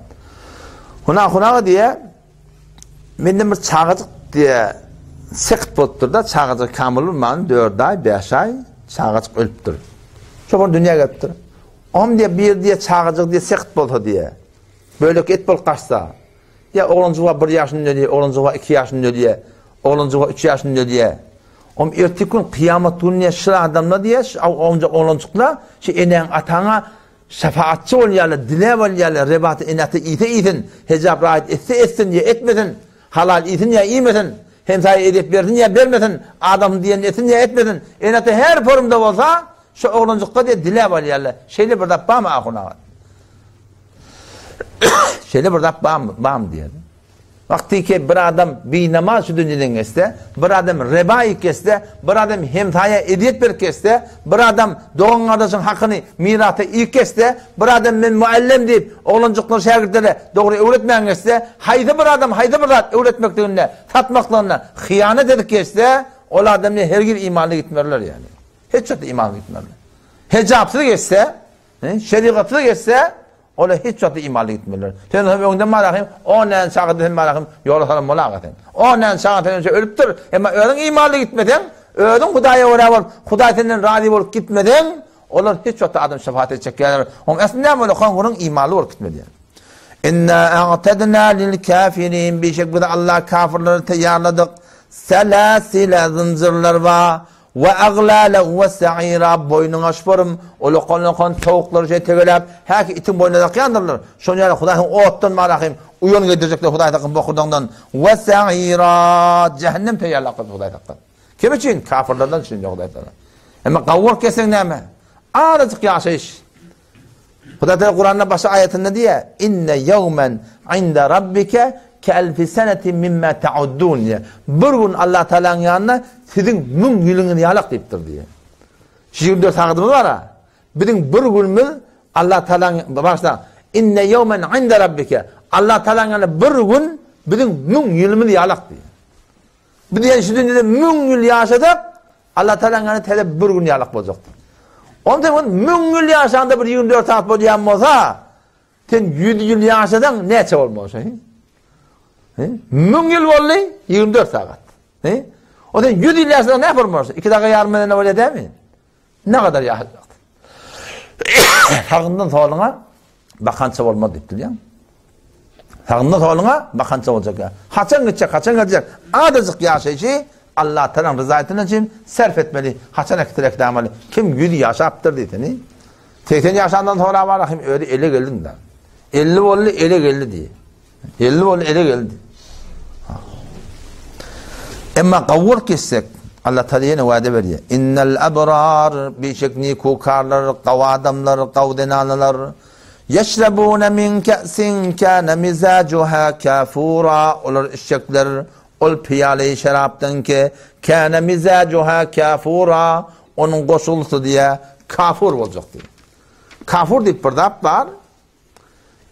Huna huna diýe, menden bir çagajyk diýe sekt bolupdyr-da, çagajyk kamyl bolman 4 aý, 5 aý çagajyk ölüpdir. Çopan dünýä gelipdir. Om diýe bir diýe çagajyk diýe sekt bolsa diýe. Bölek et bolup gaçsa. Ýa oglanjyk bar bir ýaşynda ölýär, oglanjyk bar iki ýaşynda ölýär, oglanjyk bar üç ýaşynda ölýär. Om erteki gün kyýamat güni diýe şul adamlar diýe, şu oglanjyk oglanjyklar şu enäň ataňa şefaatçy bolýarlar, diläp alýarlar, rebaty ene-ata iýse iýsin, hejap raýat etse etsin ýa etmesin, halal iýsin ýa iýmesin, hemsaýa ezýet bersin ýa bermesin, adamsy diýenini etsin ýa etmesin, ene-ata her forumda bolsa, şu oglanjykga diýe diläp alýarlar. Şeýle bir zat barmy ahun aga? Şeýle bir zat barmy, barmy diýýär. Wagty ki bir adam binamaz şu dünýeden geçse, bir adam reba iýip geçse, bir adam hemsaýa ezýet berip geçse, bir adam dogan gardaşyň hakyny mirasa iýip geçse, bir adam men muallem diýip, oglanjyklar şägirtlere dogry öwretmän geçse, haýsy bir adam haýsy bir zat öwretmekliginde, satmaklygynda hyýanat edip geçse, ol adam ne hergiz imanly gitmerler ýaly. Hiç wagt imanly gitmerler. Hejapsyz geçse, Şerigatsyz geçse, ola hiç wagtda imanly gitmelidir. Sen hem öňden barahym, o näme çaga sen barahym, ýola salan bolaga sen. O näme çaga sen önce ölüpdir, emma özüň imanly gitmeseň, özüň Hudaýa görä bolup, Hudaý senden razy bolup gitmeseň, olar hiç wagtda adam şefaat etjek ýaly. Oň aslynda näme bolýar? Oň imanly bolup gitmeli. Inna a'tadna lil kafirin bişek biz Allah kafirleri taýýarladyk. Selasile zynjyrlar bar. We aglalen we sa'ira boýnuňa şporym, ulakan-ulakan towuklary şeý tegeläp, häki itiň boýnuna dakýandyrlar. Şonuň ýaly Hudaý saňa otdan barahym uýan geýdirjekdir Hudaý sakyn bokurdagyňdan. We sa'ira jähennem taýýarlap goýupdyr Hudaý sakyn. Kim üçin? Kafyrlardan üçin diýýär Hudaý tagala. Emma gawur kesseň näme? Azajyk ýaşaýyş. Hudaý Teala Kuranda başga aýatynda diýýär, Inne ýewmen inde rabbike keelfi senetin mimma ta'uddun diýýär. Bir gün Allah Tealanyň ýanynda siziň 1000 ýylyňyz ýalak diýipdir diýýär. Şu 24 sagadymyz bar-a. Biziň bir günümiz Allah Tealanyň başda Inne ýewmen inde rabbike Allah Tealanyň ýanynda bir gün biziň 1000 ýylymyz ýalak diýýär. Biz ýa şu dünýede 1000 ýyl ýaşasak, Allah Teala ýany täze bir gün ýalak boljakdyr. Onda sen 1000 ýyl ýaşanda bir 24 saat bolýan bolsa, sen 100 ýyl ýaşasaň näçe bolmaly şo? He? 1000 ýyl boldy, 24 saat. He? O sen 100 ýyl ýaşasaň näme bolmaly? 2 daga ýarym bilen bolýar dämi? Ne kadar ýaşajak? Sagyndan soluňa bakança bolmaz diýip bilýän. Sagyndan soluňa bakança boljak ýa. Haçan gitjek, haçan geljek? Azajyk ýaşaýşy Allah Taalanyň ryzaýatyny üçin sarf etmeli. Haçan ektirek damaly. Kim 100 ýaşapdyr diýseni. 80 ýaşandan sonra bar ahim özi ele geldiň da. 50 boldy, ele geldi diýýär. 50 boldy, ele geldi. Emma gawur kessek, Allah Taala ýene wada berýär. Innel abrar bişek nikukarlar, gaw adamlar, gaw zenanalar ýeşrebune min ke'sin kana mizajuha kafura. Olar içjekler ol piýaleýi şerapdan ki kana mizajuha kafura. Onuň goşulysy diýä kafur boljak diýär. Kafur diýip bir zat bar.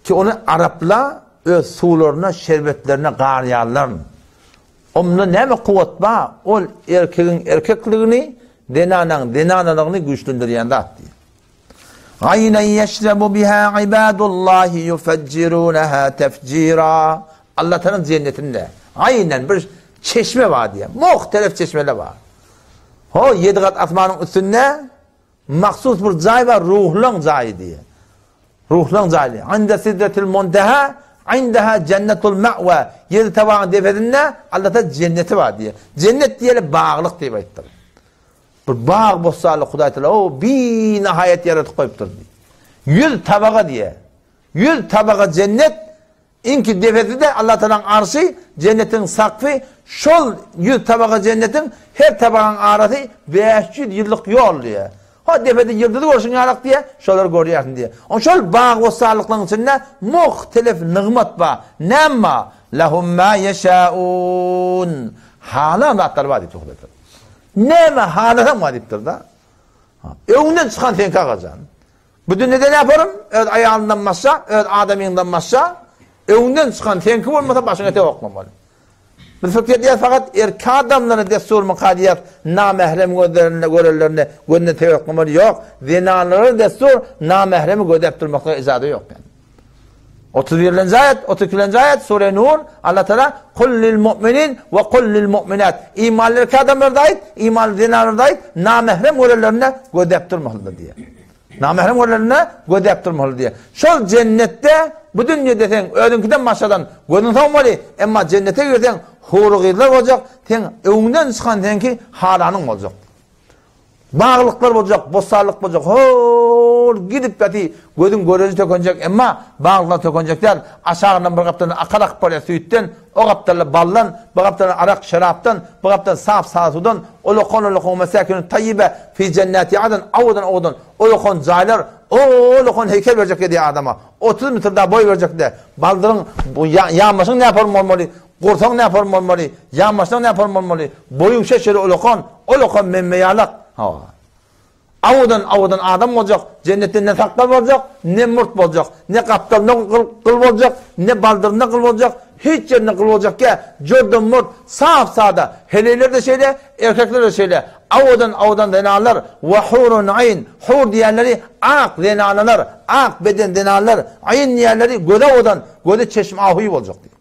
Ki ony arapla öz suwlaryna, şerbetlerine garýarlar. Onda näme kuwwat bar? Ol erkegiň erkekligini, zenanaň zenanalygyny güýçlendirýän zat diýýär. Aýnan ýeşrebu biha ibadullahi ýufejjirunaha tefjira. Allah Tagalaň jennetinde aýnan bir çeşme bar diýýär. Muhtelef çeşmeler bar. Ho, ýedi gat asmanyň üstünde Mahsus bir jaý bar, ruhlaň jaýy diýýär. Ruhlaň jaýy diýýär. Inde sidretil munteha, indeha jennetul ma'wa. Ýedi tabagyň depesinde Allahda jenneti bar diýýär. Jennet diýeli baglyk diýip aýtdyr. Bir bag bossanlyk Hudaý Taala o binahaýat ýaratyp goýupdyr diýýär. 100 tabaga diýýär. 100 tabaga jennet Iňki depesi-de Allatagalaň arşy, jennetiň sakfy, şol ýüz tabaga jennetiň her tabagaň arasy 500 ýyllyk ýol diýýär. Ho depede ýyldyzy görşüň ýalak diýýär, şolary görýärsiň diýýär. Oň şol bag-bossanlyklaryň içinde muhtelif nygmat bar. Näme bar? Lehum ma ýeşaun. Halan zatlary bar diýipdir Hudaý Tagala. Näme halasaň bar diýipdir-de. Öňünden çykan seňki agajan. Bu dünýede näparym, öz aýalyndan başga, öz adamyňdan başga, öňden çykan seňki bolmasa başyňa etek oklamaly. Biz pikir edýäris fakat erkek adamlara dessurmyka diýýäris, namährem gözlerinde görenlerinde gözüne etek oklamaly. Ýok, zenanlara dessur namähremi gözläp durmaklyga ijaza ýok. 31-nji aýat, 32-nji aýat, Sure Nur, Allah Teala kul lil mu'minin we kul lil mu'minat. Imanly erkek adamlara aýt, imanly zenanlara aýt, namährem görenlerinde gözläp durmalydyr diýýär. Namährem görenlerinde gözläp durmaly diýýär. Şol jennetde bu dünýede sen özüňkiden başgadan gözüň sowmaly, emma jennete girseň hury gyzlar boljak, seň öňüňden çykan seňki halanyň boljak. Baglyklar boljak, bossanlyk boljak, hol gidip ýaty, gözüň göreji tökenjek, emma baglyklar tökenjek däl, aşagyndan bir gapdaldan akar akyp barýar süýtden, o gapdalda baldan, bu gapdaldan arak, şerapdan, bu gapdaldan sap sary suwdan, ulakan-ulakan mesäkinu taýýibe fi jennati adan, owadan-owadan ulakan jaýlar, ulakan heýkel berjek edýär adama, 30 metr dagy boý berjek-de, baldyryň, ýanbaşyň näform bolmaly, Gursagyň näform bolmaly, ýanbaşlaň näform bolmaly, boýuň şeşeli ulakan, ulakan memme ýalak. Hawa. Awadan awadan adam boljak, jennetde ne sakgal boljak, ne murt boljak, ne gapdalynda gyl, gyl boljak, ne baldyrynda gyl boljak, hiç ýerinde gyl boljak ýa, jordan murt, sap-sada, heleýler-de şeýle, erkekler-de şeýle. Awadan awadan zenanlar, we hurun aýn, hur diýenleri ak zenanalar, ak beden zenanlar, aýn diýenleri gözi awadan, gözi çeşme ahuý boljak diýip.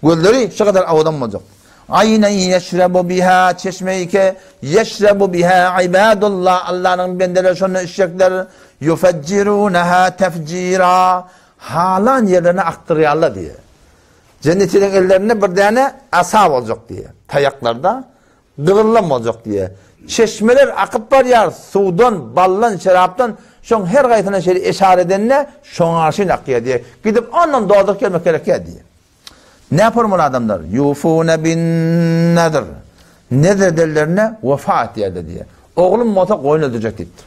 Gözleri şu kadar awadan boljak. Aýna ýeşrebu biha çeşmeýke ýeşrebu biha ibadullah Allanyň bendeleri şonda içjekler. Yufejjirunaha tefjira halan ýerlerine akdyrýarlar diýýär. Jennetiniň ellerinde bir däne asa boljak diýýär. Taýaklarda Gyzyllam boljak diýýär. Çeşmeler akyp barýar, suwdan, baldan, şerapdan, şoň her gaýsyna şeýle eşara edende, şoňa şyn akýar diýýär. Gidip ondan dolduryp gelmek gerekýär diýýär. Näpor bol adamlar? Ýufune bin nazr. Nezr edenlerine wefa etýärler diýýär. Oglum bolsa goýun öldürjek diýipdir.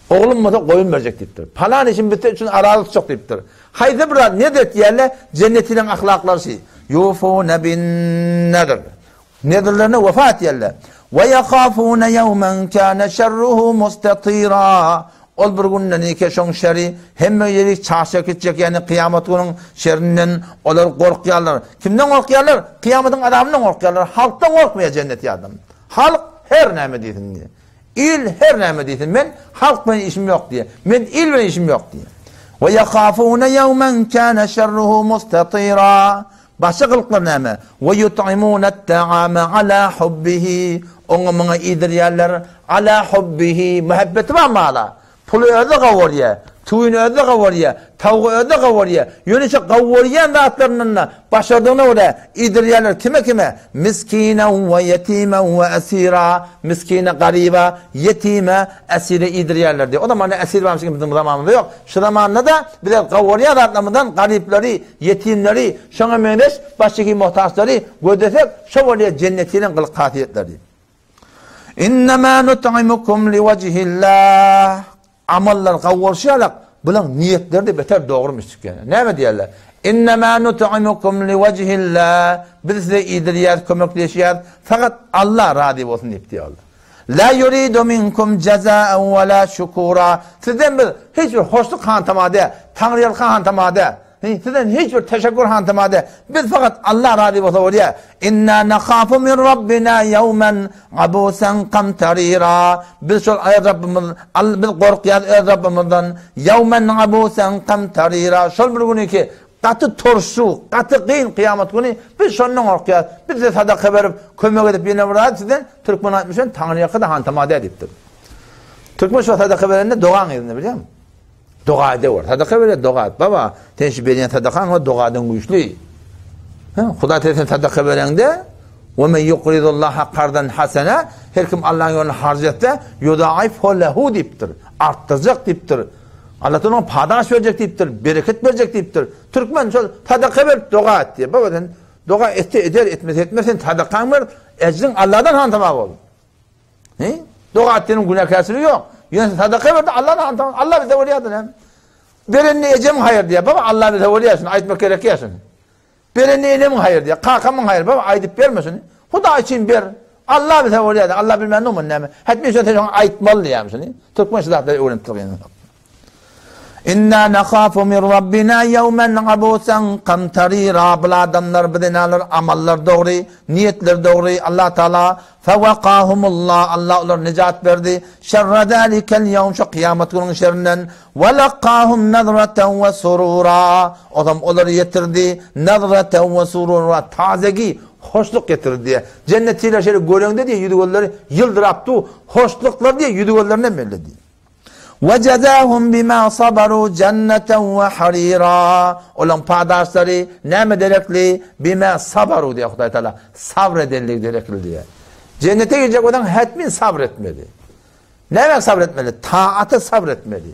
Oglum bolsa goýun berjek diýipdir. Palan işim bitse üçin arazy tutjak diýipdir. Haýsy bir zat nezr etýärler, jennetiniň ahlaklary şi. Ýufune bin nazr. Nezirlerine wefa etýärler. We ýahafune ýewmen kâne şerruhu mustatira. Ol bir günden eke şoň şeri hemme ýeri çaşa gitjek, ýagny kyýamat günüň şerinden olar gorkýarlar. Kimden gorkýarlar? Kyýamatyň azabyndan gorkýarlar. Halkdan gorkmaýar jenneti adam. Halk her näme diýsin diýýär. Il her näme diýsin, men halk bilen işim ýok diýýär. Men il bilen işim ýok diýýär. We ýahafune ýewmen kâne şerruhu mustatira. Başga gylyklar näme? We ýut'imunat-ta'ame ala hubbihi. Oňa muňa iýdirýärler. Ala hubbihi. Muhabbeti bar mala. Puly özi gowurýar, tüwini özi gowurýar, tawugy özi gowurýar. Ýöne şo gowurýan zatlaryndan-da başardygyna görä iýdirýärler. Kime-kime? Miskinen we ýetimen we esira. Miskine, garyba, ýetime, esire iýdirýärler diýýär. O zamanda esir barmyş eken biziň zamanymyzda ýok. Şu zamanda-da bize gowurýan zatlarymyzdan garyplary, ýetimleri, şoňa meňzeş başga muhtaçlary gözlesek, şo bolýar jennetiniň gylyk-häsiýetleri. Innemâ nut'imukum liwejhillah. Amallar gawy bolşy ýalak, bulaň niýetleri-de beter dogrumyş çykýar. Näme diýýärler? Innemâ nut'imukum liwejhillah. Biz size iýdirýäris, kömekleşýäris, fakat Allah razy bolsun diýip diýýärler. La yuridu minkum jazaan we la şukura. Sizden biz hiç bir hoşluk hantama däl, taňryýalka hantama däl. Sizden hiç bir teşekkür hantama däl. Biz fakat Allah razy bolsa bolýar. Inna nakhafu min rabbina yawman abusan kamtarira. Biz şol öz Rabbimiz, biz gorkýarys öz Rabbimizden. Yawman abusan kamtarira. Şol bir güni ki gaty turşy, gaty gyn kyýamat güni biz şondan gorkýarys. Biz size sadaka berip, kömek edip ýene bir zat sizden türkmen aýtmyşyn Taňryýalka da hantama däl diýipdir. Türkmen şo sadaka berende dogaň yzynda bilýäňmi? Doga edewer. Sadaka berýär, doga et. Baba, sen şu berýän sadakaň o dogadan güýçli. Hä, Hudaý sen sadaka bereňde, "Ve men yukridullaha kardan hasana" Her kim Allah'ın ýolunda harç etse, yudaifhu lehu diýipdir. Artdyrjak diýipdir. Allah oňa padaş berjek diýipdir, bereket berjek diýipdir. Türkmen şol sadaka berip doga et diýär. Baba sen doga etse eder, etmese etmez, sen sadakaň ber, ejriň Allahdan hantama bol. He? Doga etdiniň günäkärçiligi ýok. Ýöne sadaka berdi, Allah da Allah bize bolýar näme? Berenini ejem haýyr diýär. Baba Allah bize bolýar şuny aýtmak gerek ýa şuny. Berenini enem haýyr diýär, kakamyň haýyr. Baba aýdyp berme şuny. Hudaý üçin ber. Allah bize bolýar. Allah bilmän muny näme? Hätmi şony sen şoňa aýtmaly diýýär şuny. Türkmen şu zatlary öwrenip durýar. Inna nakhafu min rabbina yawman abusan kamtarira bul adamlar bu zenalar amallar dogry, niýetler dogry. Allah Taala fawaqahumullah Allah olara nejat berdi. Şerre zalikel ýawm şu kyýamat günüň şerinden we laqahum nazratan we surura. Ozam olary ýetirdi nazratan we surura tazegi hoşluk getirdi diýe. Jennetçiler şeýle göreňde diýe ýüzi gözleri ýyldyrap dur. Hoşluklar diýe ýüzi gözlerinden belli diýe. We jazahum bima sabaru jenneten we harira. Olaň padaşlary näme derekli? Bima sabaru diýýär Hudaý Taala. Sabr edenligi derekli diýýär. Jennete girjek bolsaň hetmin sabr etmeli. Näme sabr etmeli? Taata sabr etmeli.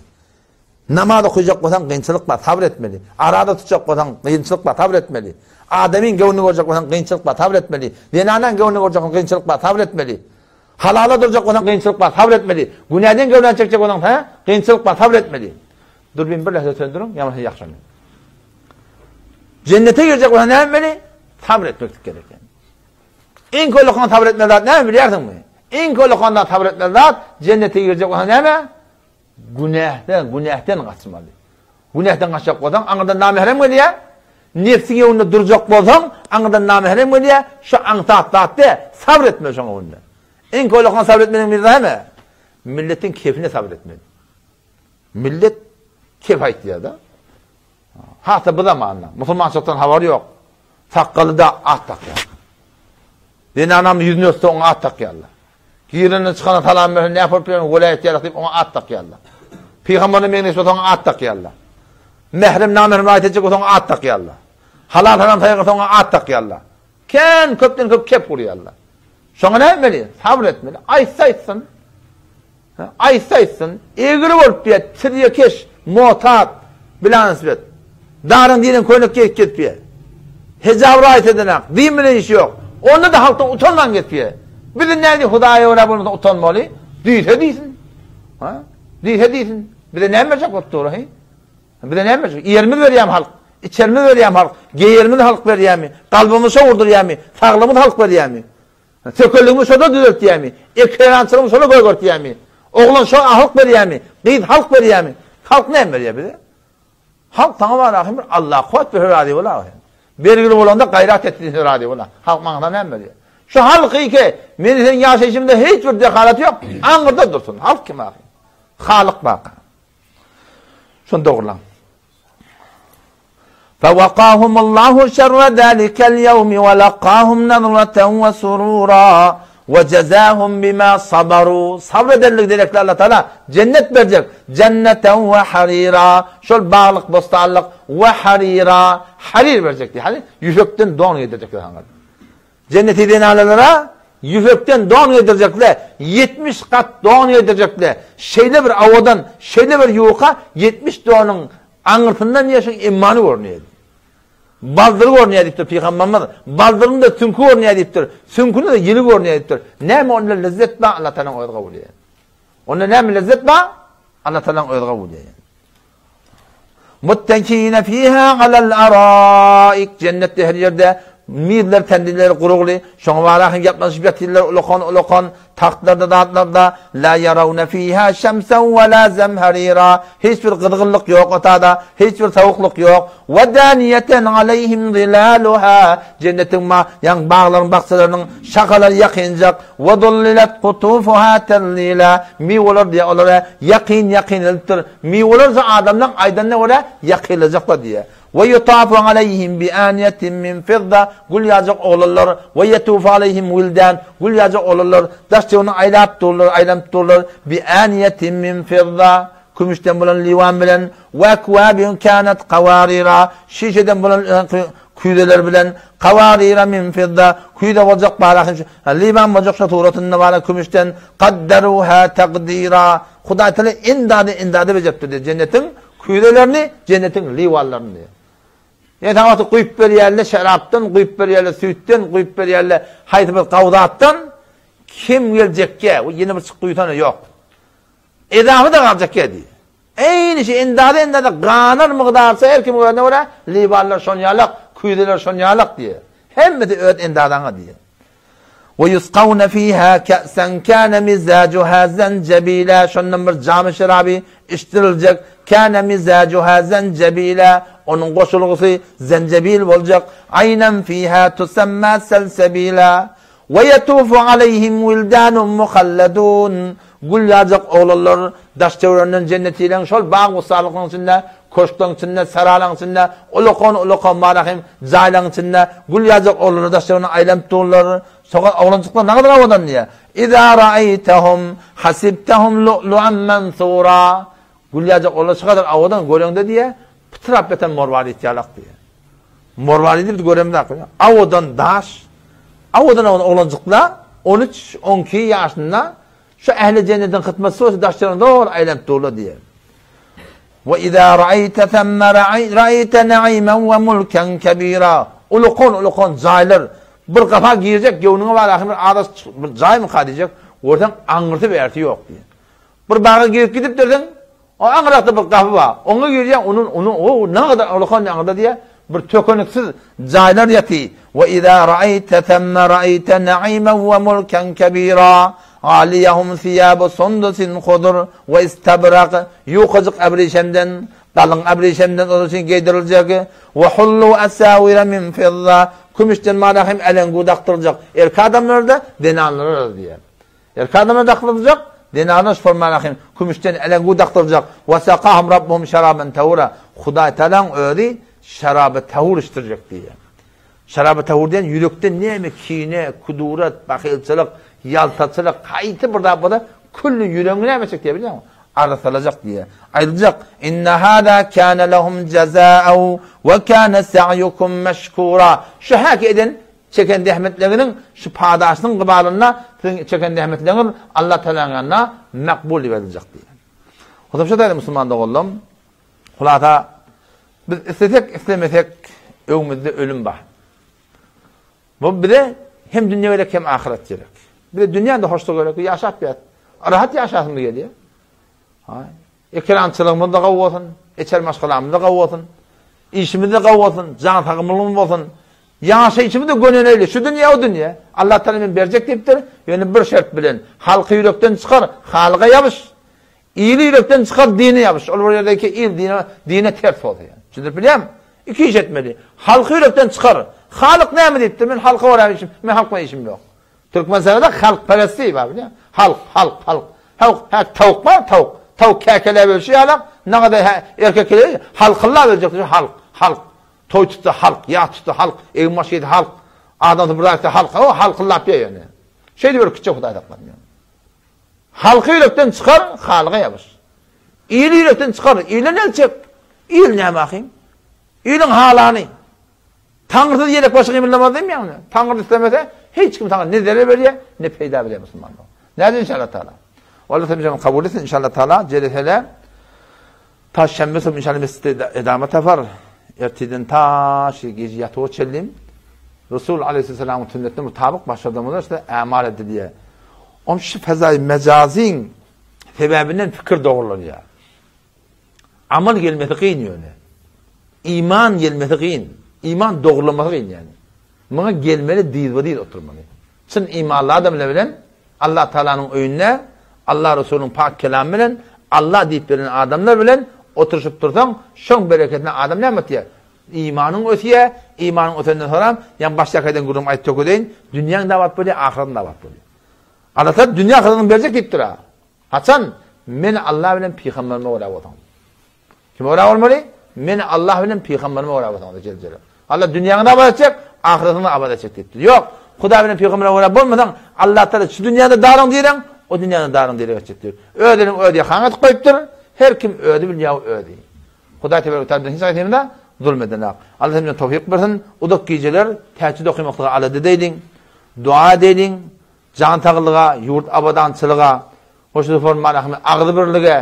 Namaz okuyacak bolsaň kynçylyk bar, sabr etmeli. Arada tutjak bolsaň kynçylyk bar, sabr etmeli. Adamyň göwnüni görjek bolsaň kynçylyk bar, sabr etmeli. Zenanaň göwnüni görjek bolsaň kynçylyk bar, sabr etmeli. Halala durjak bolsaň kynçylyk bar, sabyr etmeli. Günäden göwräni çekjek bolsaň hä, kynçylyk bar, sabyr etmeli. Dürbin bir lähze söndüriň, ýa bolmasa ýakşamy. Jennete girjek bolsaň näme etmeli? Sabyr etmeklik gerek. Iň kölekan sabyr etmeli zat näme bilýärsiňmi? Iň kölekan zat sabyr etmeli zat jennete girjek bolsaň näme? Günähden, günähden gaçmaly. Günähden gaçjak bolsaň, aňyrdan namährem gelýär. Nebsiň öňünde durjak bolsaň, aňyrdan namährem gelýär. Şu aňsat zat däl, sabyr etmeli şoň öňünde. Iň kölekan sabyr etmeliň biri näme? Milletiň kefine sabyr etmeli. Millet kef aýtýar-da. Hat-da bu zamanda musulmançylykdan habary ýok. Sakgaly-da at dakýar. Zenanam ýüzüni örtse oňa at dakýarlar. Girenden çykana salam berse näme bolup bilen welaýat ýaly diýip oňa at dakýarlar. Pygamberine meňzeş bolsa oňa at dakýarlar. Mährem namährem raýat etjek bolsa oňa at dakýarlar. Halal haram saýgarsa oňa at dakýarlar. Kän köpden köp kep gurýarlar. Şoňa näme etmeli? Sabyr etmeli. Aýtsa aýtsyn. Aýtsa aýtsyn, egri bolup diýýär, tirýekeş, motad, bilanisbet. Daryň diýlen köýnek geýip gezipýär. Hijab raýat edenak, din bilen işi ýok. Onda-da halkdan utanman gezipýär. Biz indi nädip Hudaýa görä bolmasa utanmaly? Diýse diýsin. Ha? Diýse diýsin. Bize näme berjek bolup dur, he? Bize näme berjek? Iýerimiz berýärmi halk? Içerimiz berýärmi halk? Geýerimizi halk berýärmi? Kalbymyzy şo gurdurýarmy? Saglygymyzy halk berýärmi? Sökelligimi şoda düzeltýämi? Ekerançylygymy şola gögertýämi? Oglan şo halk berýämi? Gyz halk berýämi? Halk näme berýär bize? Halk saňa bar ahym bir Allah kuwwat berse razy bol ahym. Bergili bolanda gaýrat et diýse razy bol. Halk maňa näme berýär? Şu halky ki, meni seň ýaşaýşymda hiç bir dehalaty ýok, aňyrda dursun. Halk kim ahym? Halyk baka. Şony dogrulan. Fewekahumullahu şerre zalikel ýewmi we lakahum nazraten we surura. We jazahum bima sabaru. Sabr edenligi derekli Allah Taala jennet berjek. Jenneten we harira. Şol baglyk, bossanlyk we harira. Harir berjek diýýär. Harir ýüpekden don geýdirjekler saňa. Jenneti zenanalara ýüpekden don geýdirjekler. 70 gat don geýdirjekler. Şeýle bir owadan, şeýle bir ýuka 70 donuň aňyrsyndan diýýär şoň emmany görünýär. Baldyry görünýär diýipdir pygamberimiz. Baldyryň-da süňki görünýär diýipdir. Süňküniň-de ýili görünýär diýipdir. Näme onda lezzet bar, Allah Tagalaň özi kabul edýär. Onda näme lezzet bar? Allah Tagalaň özi kabul edýär. Muttakina fiha alal araik jennetde her ýerde mizler tendiler gurugly, şoňa bara hem ýaplaşyp ýatyrlar ulakan-ulakan Tagtlarda zatlarda la ýarawna fiha şemsen we la zemherira hiç bir gyzgynlyk ýok otada, hiç bir sowuklyk ýok. We daniýeten aleýhim zilaluha jennetiň ma ýaň baglaryň bakjalarynyň şahalary ýakynjak. We zullilet kutufuha tezlila miweler diýýär olara ýakyn ýakyn edilipdir. Miweler şu adamlaň aýdanyna görä ýakynlajaklar diýýär. We ýutafu aleýhim bi aniýetin min fidda, gül ýaljak oglanlar, we ýetufu aleýhim wildan, gül ýaljak oglanlar, daş-töweregine aýlap durlar, aýlanyp durlar, bi aniýetin min fidda, kümüşden bolan liwan bilen, we ekwabin kânat kawarira, şişeden bolan küýzeler bilen, kawarira min fidda, küýze boljak bara, liwan boljak şo suratynda bara kümüşden, kaddaruha takdira, Hudaý Teala endady endady bejeripdir diýýär, jennetiň Küýzelerini, jennetiň liwanlaryny diýýär. Ýa saňa wagty guýup berýärler, şerapdan guýup berýärler, süýtden guýup berýärler, haýsy bir gawzatdan kem geljekkä, ýene bir çyk guýsana ýok. Edawy-da galjakýa diýýär. Eýni şu endada-endada ganar mygdarça her kimiň özüne görä liwanlar şonýalak, küýzeler şonýalak diýýär. Hemmesi öz endadaňa diýýär. We ýusgawna fiha ka'san kana mizajuha zanjabila şondan bir jamy şeraby içdiriljek, kana mizajuha zanjabila onuň goşulgysy zenjebil boljak, aýnan fiha tusamma salsabila we ýetufu aleýhim wildanun muhalladun gül ýaljak oglanlar daş-töwereginden jennetileň şol bag-bossanlyklaryň içinde, köşkleriň içinde, saralaryň içinde, ulakan-ulakan marahym jaýlaryň içinde gül ýaljak oglanlar daş-töweregine aýlanyp durlar. Soňra oglanjyklar nagadyr owadan diýýär. Iza ra'aýtahum hasibtahum lu'lu'an mansura. Gül ýaljak oglanlar şu gadar owadan göreňde diýýär, pytrap ýatan morwarit ýalak diýýär. Morwaridi biz göremzok. Owadan daş, owadan owadan oglanjyklar on üç, on iki ýaşynda şu ähli jennetiň hytmatçysy bolsa daş-töweregine doly aýlanyp durlar diýýär. We iza ra'aýte semme ra'aýte na'imen we mulken kebira. Ulukan-ulukan jaýlar bir gapa girjek, göwnüňe bar ahyr bir adaş bir jaýmyka diýjek, görseň aňyrsy bärsi ýok diýýär. Bir baga girip gidipdirsiň, o aňyrakda bir gapy bar. Oňa girýäň, onuň, onuň, o nägadar ulukan aňyrda diýýär, bir tökeniksiz jaýlar ýaty. We iza ra'aýte semme ra'aýte na'imen we mulken kebira. Aliyahum siýabu sundusin hudur we istabrak. Ýukajyk äbrişemden, galyň äbrişemden olar üçin geýdiriljek. We hullu asawira min fidda. Kümüşden mala hem älengu dakdyryljak. Erkek adamlara-da, zenanlara-da diýýär. Erkek adama dakylyjak, zenana şformana hem kümüşden älengu dakdyryljak. Wa sakahum rabbuhum şaraban tahura. Hudaý Tagalaň özi şaraby tahur içdirjek diýýär. Şaraby tahur diýen ýürekde näme kine, kudurat, bahylçylyk, ýaltaçylyk, haýsy bir zat bolsa, külli ýüregiňi näme etjek diýýär bilýäňmi? Arassalajak diýýär. Aýdyljak, Inna hada kana lehum jazaa we kana sa'yukum meşkura. Şu häki eden Çeken zähmetleriniň şu padaşynyň gybalynda siziň çeken zähmetleriňiz Allah Tagalaň ýanynda makbul diýip aýdyljak diýýär. Hozam şu taýda musulman doganlarym, hulasa biz islesek islemesek öňümizde ölüm bar. Bu bize hem dünýe gerek hem ahyret gerek. Bize dünýäde hoşluk gerek, ýaşap ýat. Rahat ýaşasymyz gelýär. Haý. Ekerançylygymyz-da gowy bolsun, içeri maşgalamyz-da gowy bolsun, işimiz-de gowy bolsun, jan sagymlygymyz bolsun, ýaşaýşymyz-da göneneli, şu dünýe, o dünýe. Allah Tagala men berjek diýipdir, ýöne bir şert bilen, halky ýürekden çykar, Halyga ýabyş. Ili ýürekden çykar, dine ýabyş. Ol bir ýerdeki il dine, dine ters bolsa ýa. Düşündirip bilýärmi? Iki iş etmeli. Halky ýürekden çykar. Halyk näme diýipdir? Men halka görä işim, men halk bilen işim ýok. Türkmenistanda halkperestlik bar bilýäňmi? Halk, halk, halk. Halk, hä, towuk bar, towuk. Towuk käkeläp ölşi ýalak, nagada hä, erkek kele, halkyllap öljek diýse halk, halk. Toý tutsa halk, ýas tutsa halk, egin-baş geýse halk. Adamsy bir zat etse halk, o halkyllap ýör ýöne. Şeýdip ürkütjek Hudaý saklasyn. Halky ýürekden çykar, Halyga ýapyş. Ili ýürekden çykar, ile el çek. Il näme ahym? Iliň halany. Taňrysyz ýelek başy gymyldamaz diýmeýäňmi? Taňry islemese, hiç kim saňa ne zerer berýär, ne peýda berýär musulmanlar. Näde inşallah taala. Allah hemmämizi kabul etsin inşallah taala. Celle Ta şenbe soň inşallah mesjitde edama tapar. Erteden ta şu gije ýatyga çenli Resul aleyhisselamyň sünnetine mutabyk başladygymyzda işte ämal edilýär. Oň şu fezaý mejazyň sebäbinden pikir dogrulanýar. Amal gelmesi kyn ýöne. Iman gelmesi kyn. Iman dogrulanmasy kyn ýani. Muňa gelmeli dyzba-dyz oturmaly. Çyn imanly adamlar bilen Allah Taalanyň öýünde Allah Resulynyň pak kelamy bilen Allah diýip beren adamlar bilen oturyşyp dursaň, şoň bereketine adam näme etýär? Imanyň ösýär, imanyň ösenden soram, ýa başdaky aýdan gürrüňimi aýdyp tökedeýin, dünýäň-de abat bolýar, ahyratyň-da abat bolýar. Allah Taala dünýä ahyratyňy berjek diýipdir-a. Haçan? Men Allah bilen pygamberime görä bolsaň. Kime görä bolmaly? Men Allah bilen pygamberime görä bolsaň Celle Celaluhu. Allah dünýäňi abat etjek, ahyratyňy abat etjek diýipdir. Ýok, Hudaý bilen pygambere görä bolmasaň, Allah Taala şu dünýäde daryň diýreň, o dünýäde daryň diýrek etjek diýip. Özüniň öz ýakaňa atyp goýupdyr. Her kim özi bilýär özi. Hudaý tebarek taala biziň hiç haýsymyza zulm edenak. Allah hemmämize towfyk bersin. Uzak gijeler tähejjüd okamaklyga alada edeýliň. Dua edeýliň. Jan saglyga, ýurt abadançylyga, hoş forman agzybirlige,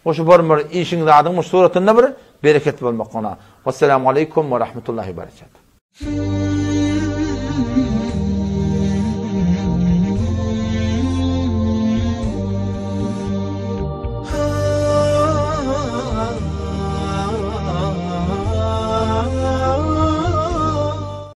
Goşa bolmaly işiň zadyň muş suratynda bir bereket bolmak gona. Wesselamu aleýkum we rahmetullahi we berekatuh.